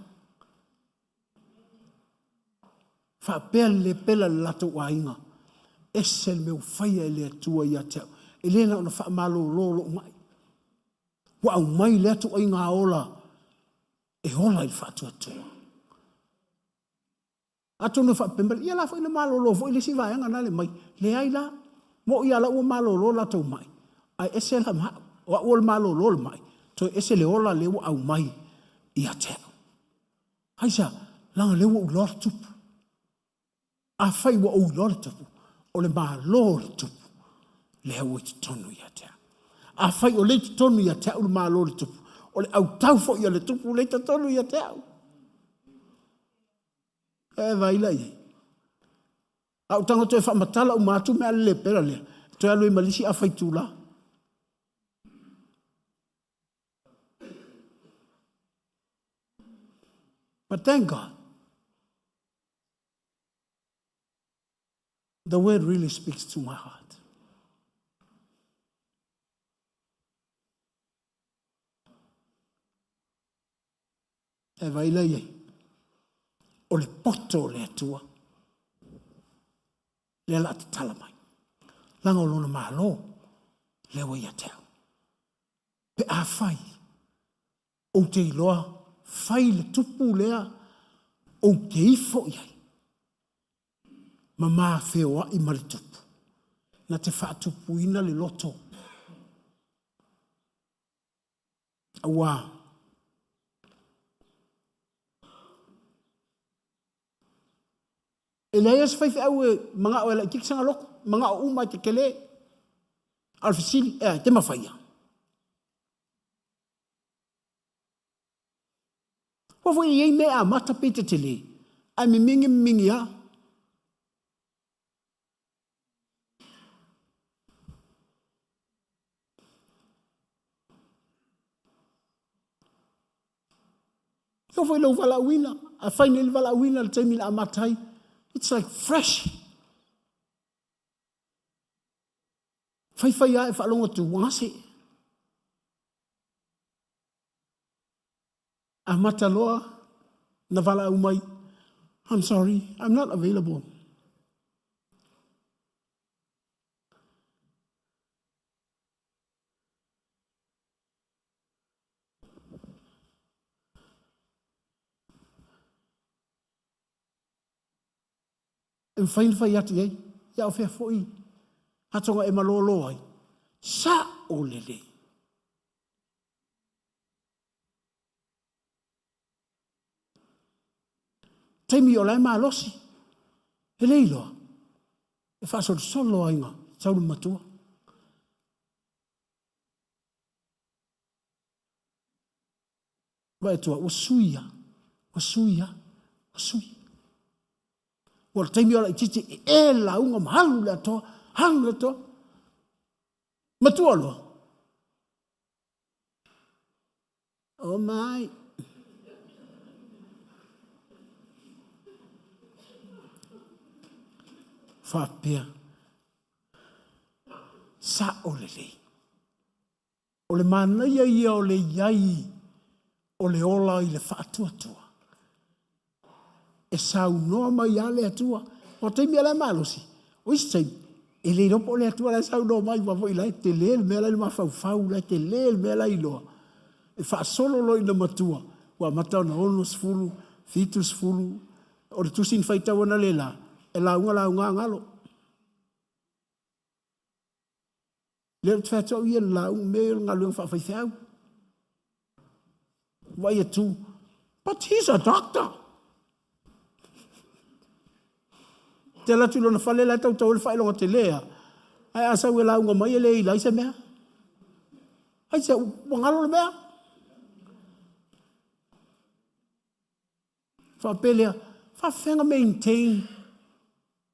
Faapea le lepela i le latou aiga, Ese le mea ua faia e le Atua ia te au, e le na ona faamalolo lou mai. Ua aumai lea tuaiga ola e ola i le faatuatua. Atonu e faapea mai, ia la foi na malolo foi le isi vaega na le mai. Leai la, mo'i lava la ua malolo latou mai, ae ese la ma au. O au o le malolo o le mai, toe ese le ola lea ua aumai ia te au. Aisea? Leaga o lea ua ou iloa le tupu. Afai ua ou iloa le tupu, o le Malo o le tupu, lea ua i totonu ia te au. Afai o lea i totonu ia te au le Malo o le tupu, o le autau foi a le tupu lea i totonu ia te au. E vaai la i ai. A ou tago e toe faamatala uma atu mea a le lepera lea, toe alu ai ma le isi afa itula. But thank God, the word really speaks to my heart. E vai la iai. O le poto o le Atua. Lea la tatala mai. Langa o lona malo, lea ua ia te au. Pe a fai, ou te iloa fai le tupu lea ou te ifo i ai ma ma feoai ma le tupu na te faatupuina le loto aua e leai lava se faifeau e manao e laitiiti sana loto, manao uma e tetele. A o le fesili, e a, e te mafaia? Aua foi e i ai mea e amata pei e tetele, ae mimigi mimigi lava. E oo foi i lou valaauina, a fai nei le valaauina i le taimi na amata ai, it's like fresh. Fai fai lava e faalogo atu ua gase. Amata loa na valaau mai, I'm sorry, I'm not available. E mafai ona fai atu i ai, ia o fea foi atoga e malolo ai, sa'o lelei. Taimi o la e malosi, e le iloa, e faasolosolo ai na sau le matua. Vaai atu ua sui lava, ua sui lava, ua sui. Ua le taimi o laitiiti e e le lauga ma alu le atoa, alu le atoa. Matua loa. Oh my. Faapea, sa'o lelei. O le manaia ia o le i ai o le ola i le faatuatua. E saunoa mai lava le Atua. O taimi o la e malosi, o isi taimi, e le iloa po o le Atua la e saunoa mai, aua foi la e tele le mea la e i le mafaufau, la e tele le mea la e iloa. E faasolo loa ina matua, ua amata ona 60, 70, o le tusi na faitau analeila, e lauga lauga lava galo. Lea ou te fai atu au ia i le lauga, mea ia o le galuega faafaifeau. Vaai atu, but he's a doctor. Te alu atu i lona fale la e tautau ai le faailoga tele a. Ae a sau e lauga mai e le ila ai se mea. Ai se ua galo le mea. Faapea lea, faafefea na maintain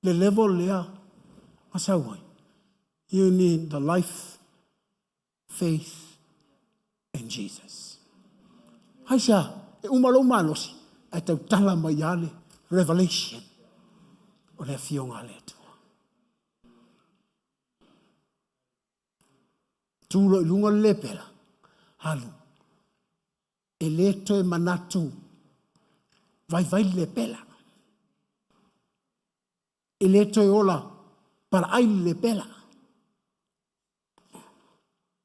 le level lea na sau ai? You need the life, faith in Jesus. Aisea, e uma lou malosi, ae tautala mai lava le revelation o le Afioga a le Atua. Tu loa i luga le lepera, alu. E le toe manatu vaivai le lepela. E le toe ola palaai le lepela.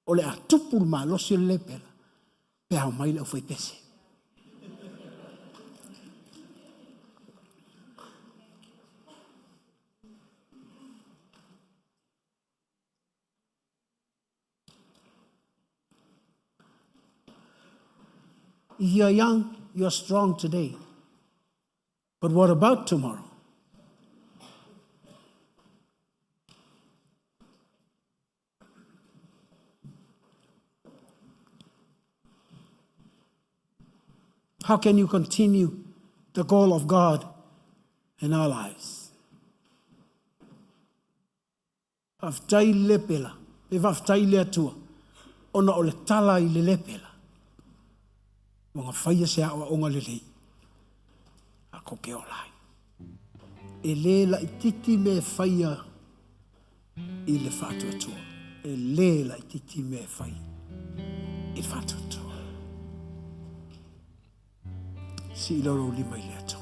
O le a tupu le malosi o le lepela. Pe a omai le aufaipese. If you are young, you are strong today. But what about tomorrow? How can you continue the goal of God in our lives? Faafetai i le lepela, pe faafetai i le Atua, ona o le tala i le lepela, ua na faia se aoaoga lelei, a kou te ola ai. E le laititi mea e faia i le faatuatua. E le laititi mea e fai i le faatuatua. Sii lea o lou lima i le Atua.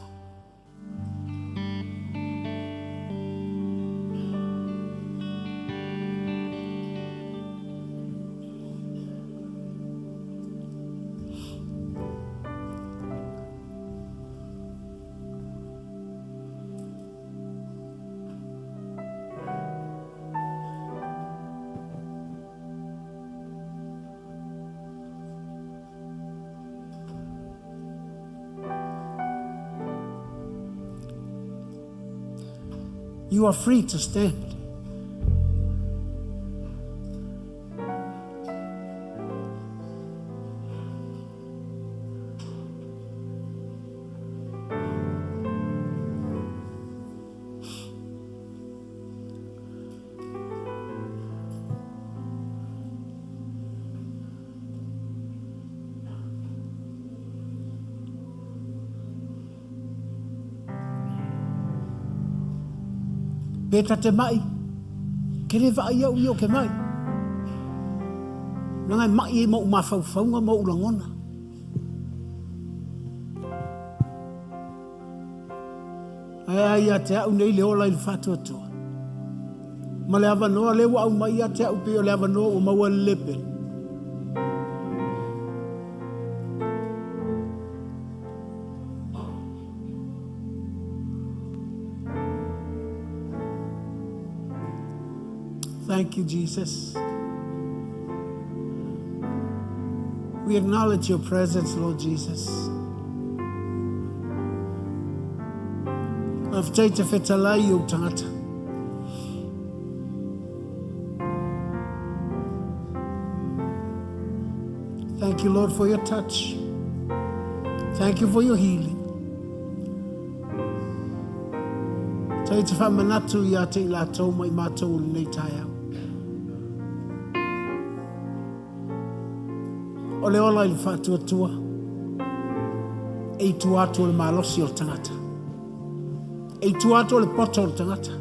You are free to stand. Pe ta te mai, ke le vaai au ia o ke mai. Leaga e mai ai ma ou mafaufauga ma ou lagona. Ae a ia te au nei le ola i le faatuatua. Ma le avanoa lea ua aumai ia te au pei o le avanoa ua maua e le lepele. Thank you, Jesus. We acknowledge your presence, Lord Jesus. Faafetai te fetalai i ou tangata. Thank you, Lord, for your touch. Thank you for your healing. Tai te whamanatu i a te i lātou mai mātou o lenei taeao. O le ola i le faatuatua, e i tua atu o le malosi o le tangata. E i tua atu o le poto o le tangata.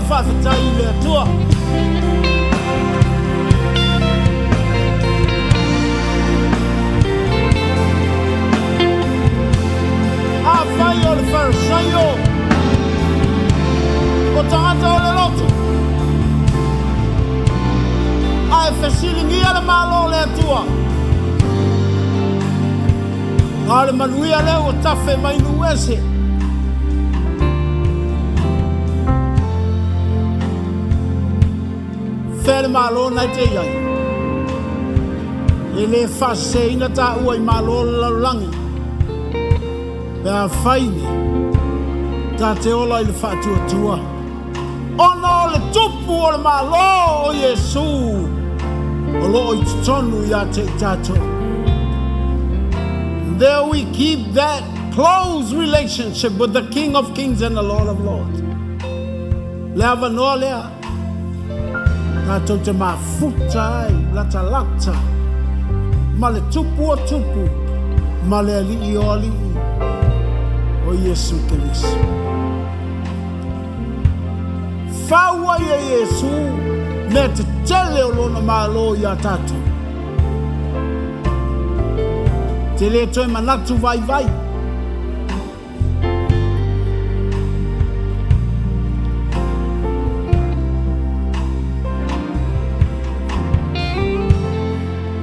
le faafetai i le Atua. Afai o le Farisaio, o tagata o le lotu, ae fesiligia le Malo o le Atua, a o le manuia lea ua tafe mai nuu ese. Fea le Malo na e te i ai? E le faaseseina taua i Malo o le lalolagi. Pe afai ne, ta te ola i le faatuatua. Ona o le tupu o le Malo o Iesu o loo i totonu ia te i tatou. There we keep that close relationship with the King of Kings and the Lord of Lords. Le avanoa lea, tatou te mafuta ai latalata ma le tupu o tupu ma le alii o alii o Iesu Keriso. Fau ai e Iesu mea tetele o lona Malo iā tatou. Te le toe manatu vaivai.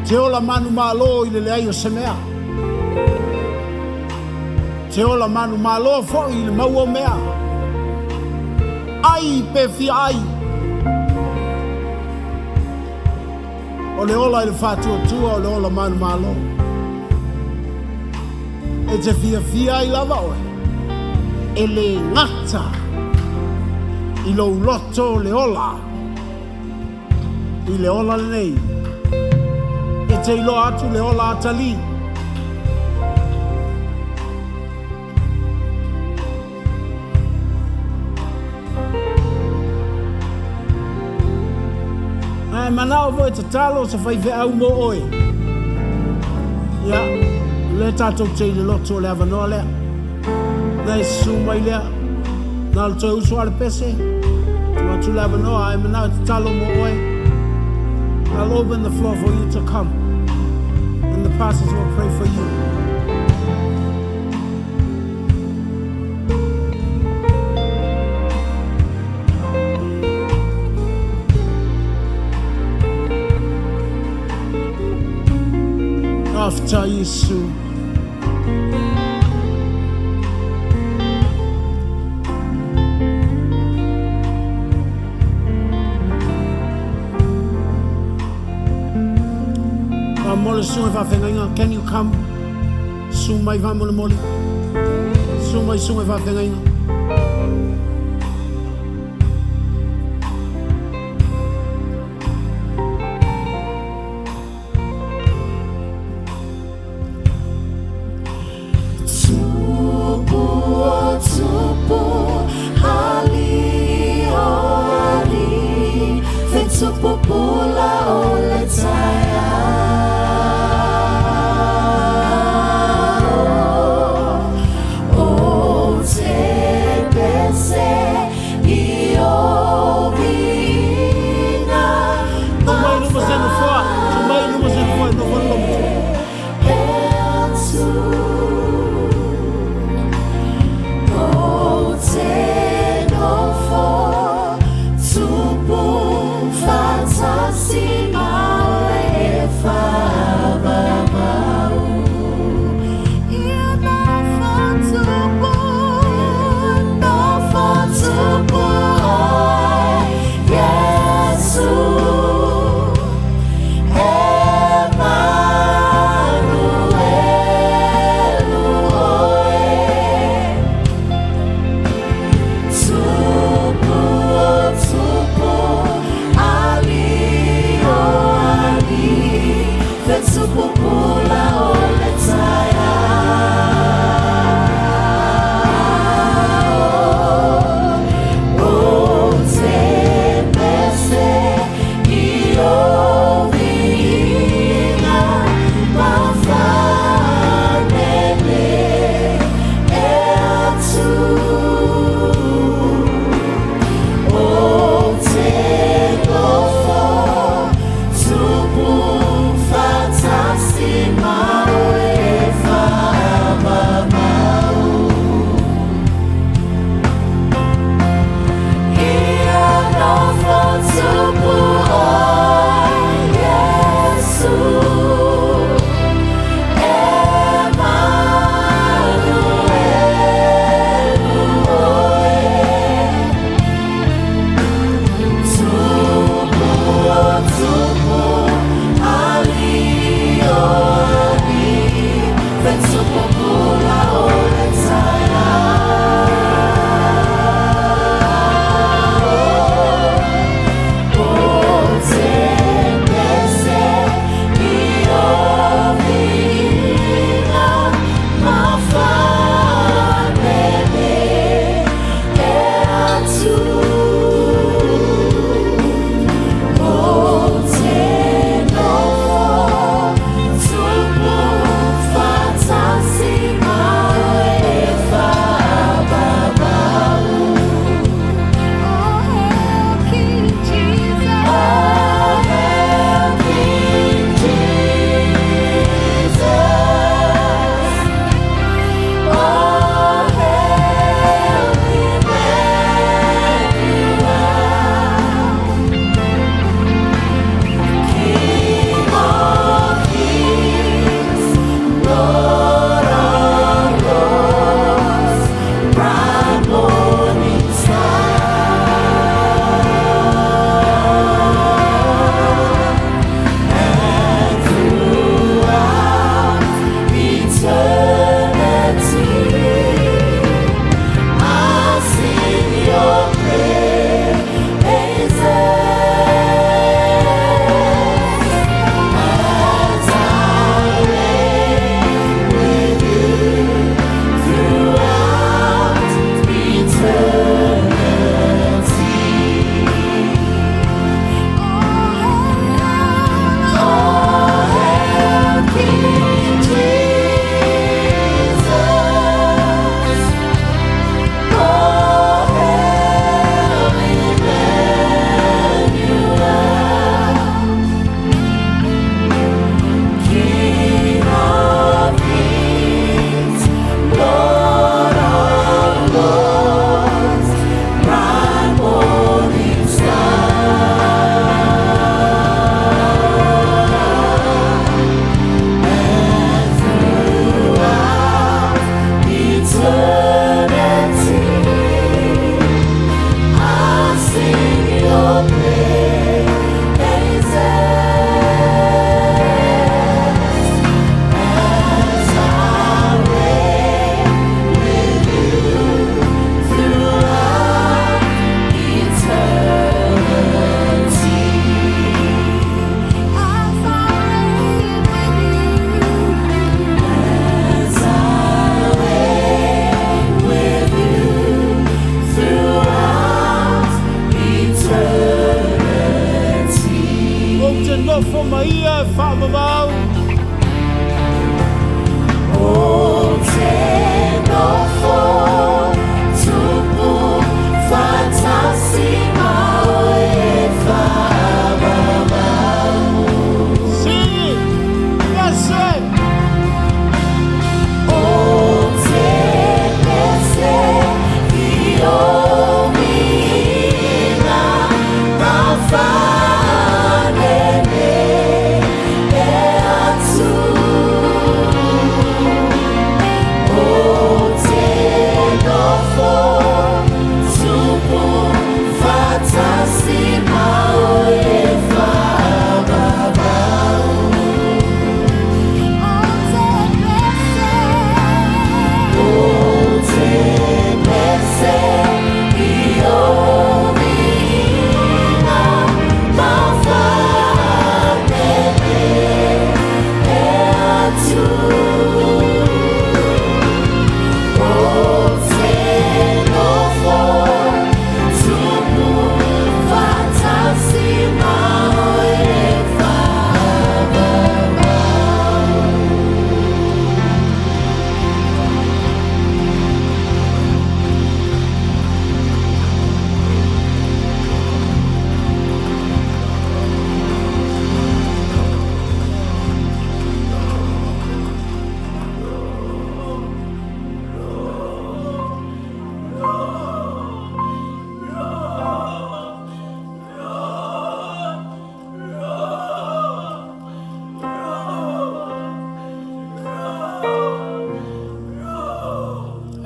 Te ola manumalo i le leai o se mea. Te ola manumalo foi i le maua o mea. Ai pe fia ai. O le ola i le faatuatua o le ola manumalo. E te fiafia ai lava oe. E le gata i lou loto le ola. I le ola lenei. E te iloa atu le ola atalii. Ae manao foi e tatalo se faifeau mo oe. Ia, o lea tatou te i le lotu o le avanoa lea. Na e susu mai lea. Na o le toe uso a le pese. Tuu atu le avanoa ae manao e tatalo mo oe. I'll open the floor for you to come. And the pastors will pray for you. After Iesu. Faamolemole susu i faafeagaiga, can you come? Susu mai faamolemole. Susu mai susuga i faafeagaiga. Tupu o tupu, alii o alii, fetupupula o le taeao. O te pese.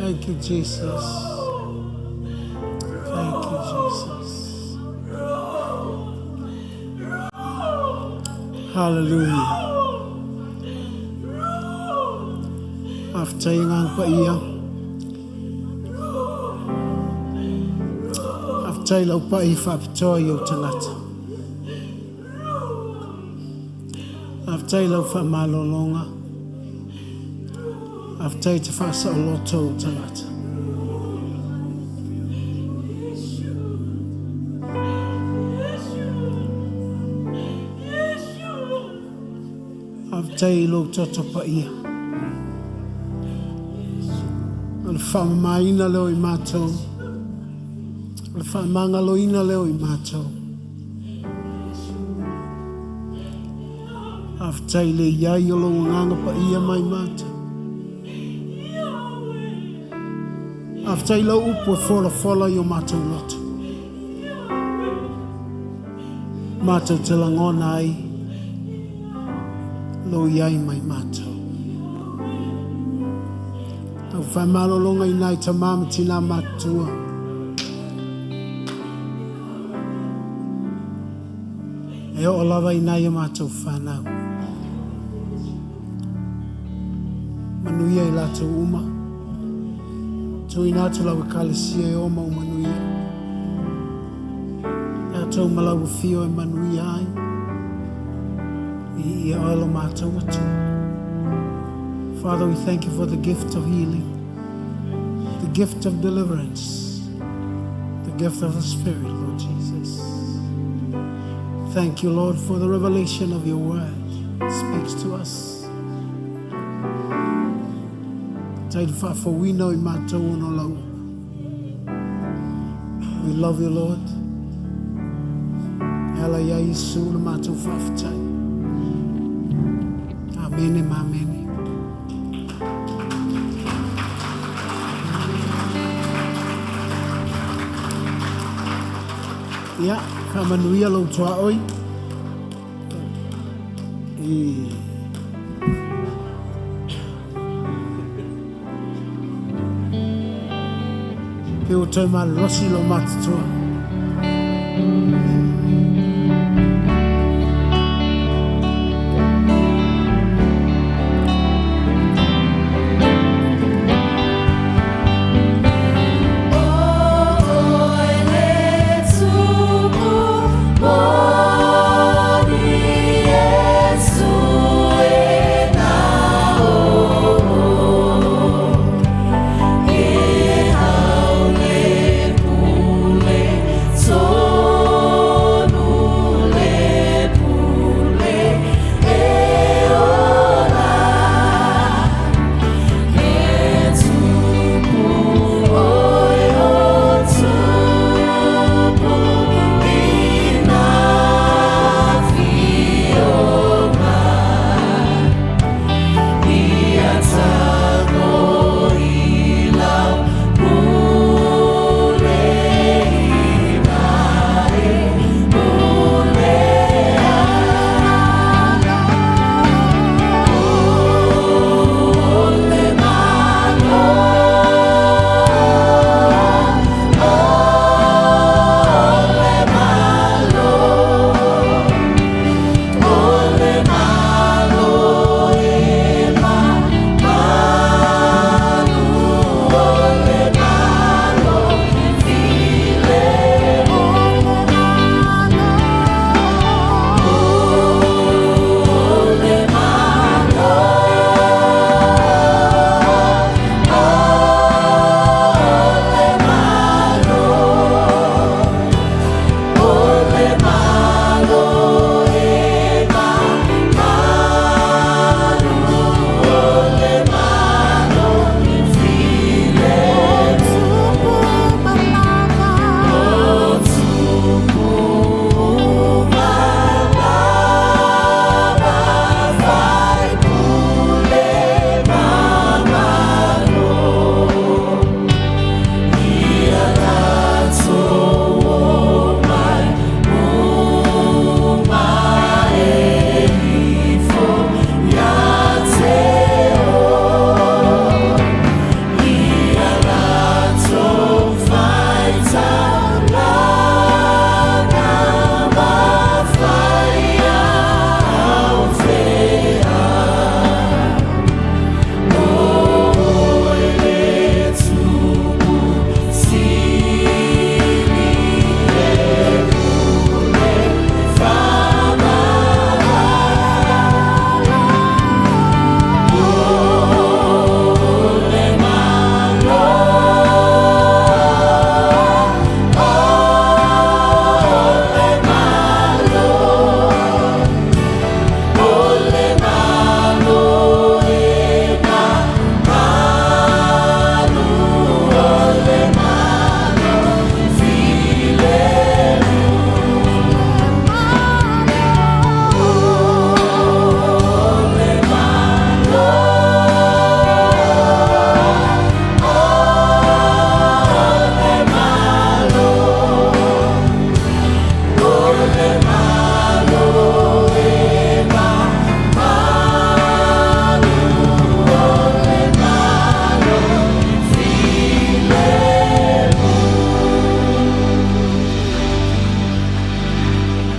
Thank you, Jesus. Thank you, Jesus. Hallelujah. Faafetai Agaga Paia. Faafetai i lau pai faapitoa i ou tagata. Faafetai i lau faamalologa. Faafetai i te faasaoloto o ou tagata. Faafetai i lou toto paia. O le faamamaina lea o i matou. O le faamagaloina lea o i matou. Faafetai i le i ai o lou Agaga Paia mai matou. Faafetai i lau upu e folafola i o matou loto. Matou te lagona ai lou i ai mai matou. Lau faamalologa i nai tamā ma tinā matutua. E oo lava i nai a matou fanau. Manuia i latou uma. Tuuina atu lau Ekalesia e o ma o manuia. Tatou ma lau afio e manuia ai. Viia oe lo matou Atua. Father, we thank you for the gift of healing, the gift of deliverance, the gift of the Spirit, Lord Jesus. Thank you, Lord, for the revelation of your word. It speaks to us. Tai faafouina o i matou ona o lau upu. We love you, Lord. E ala ia Iesu le matou faafetai. Amene ma amene. Ia, faamanuia lou tuaoi. I Pe ua toe malolosi lou matutua.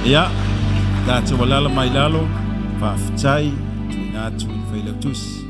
Ia, tatou alala mai lalo, faafetai, tuuina atu i le Failautusi.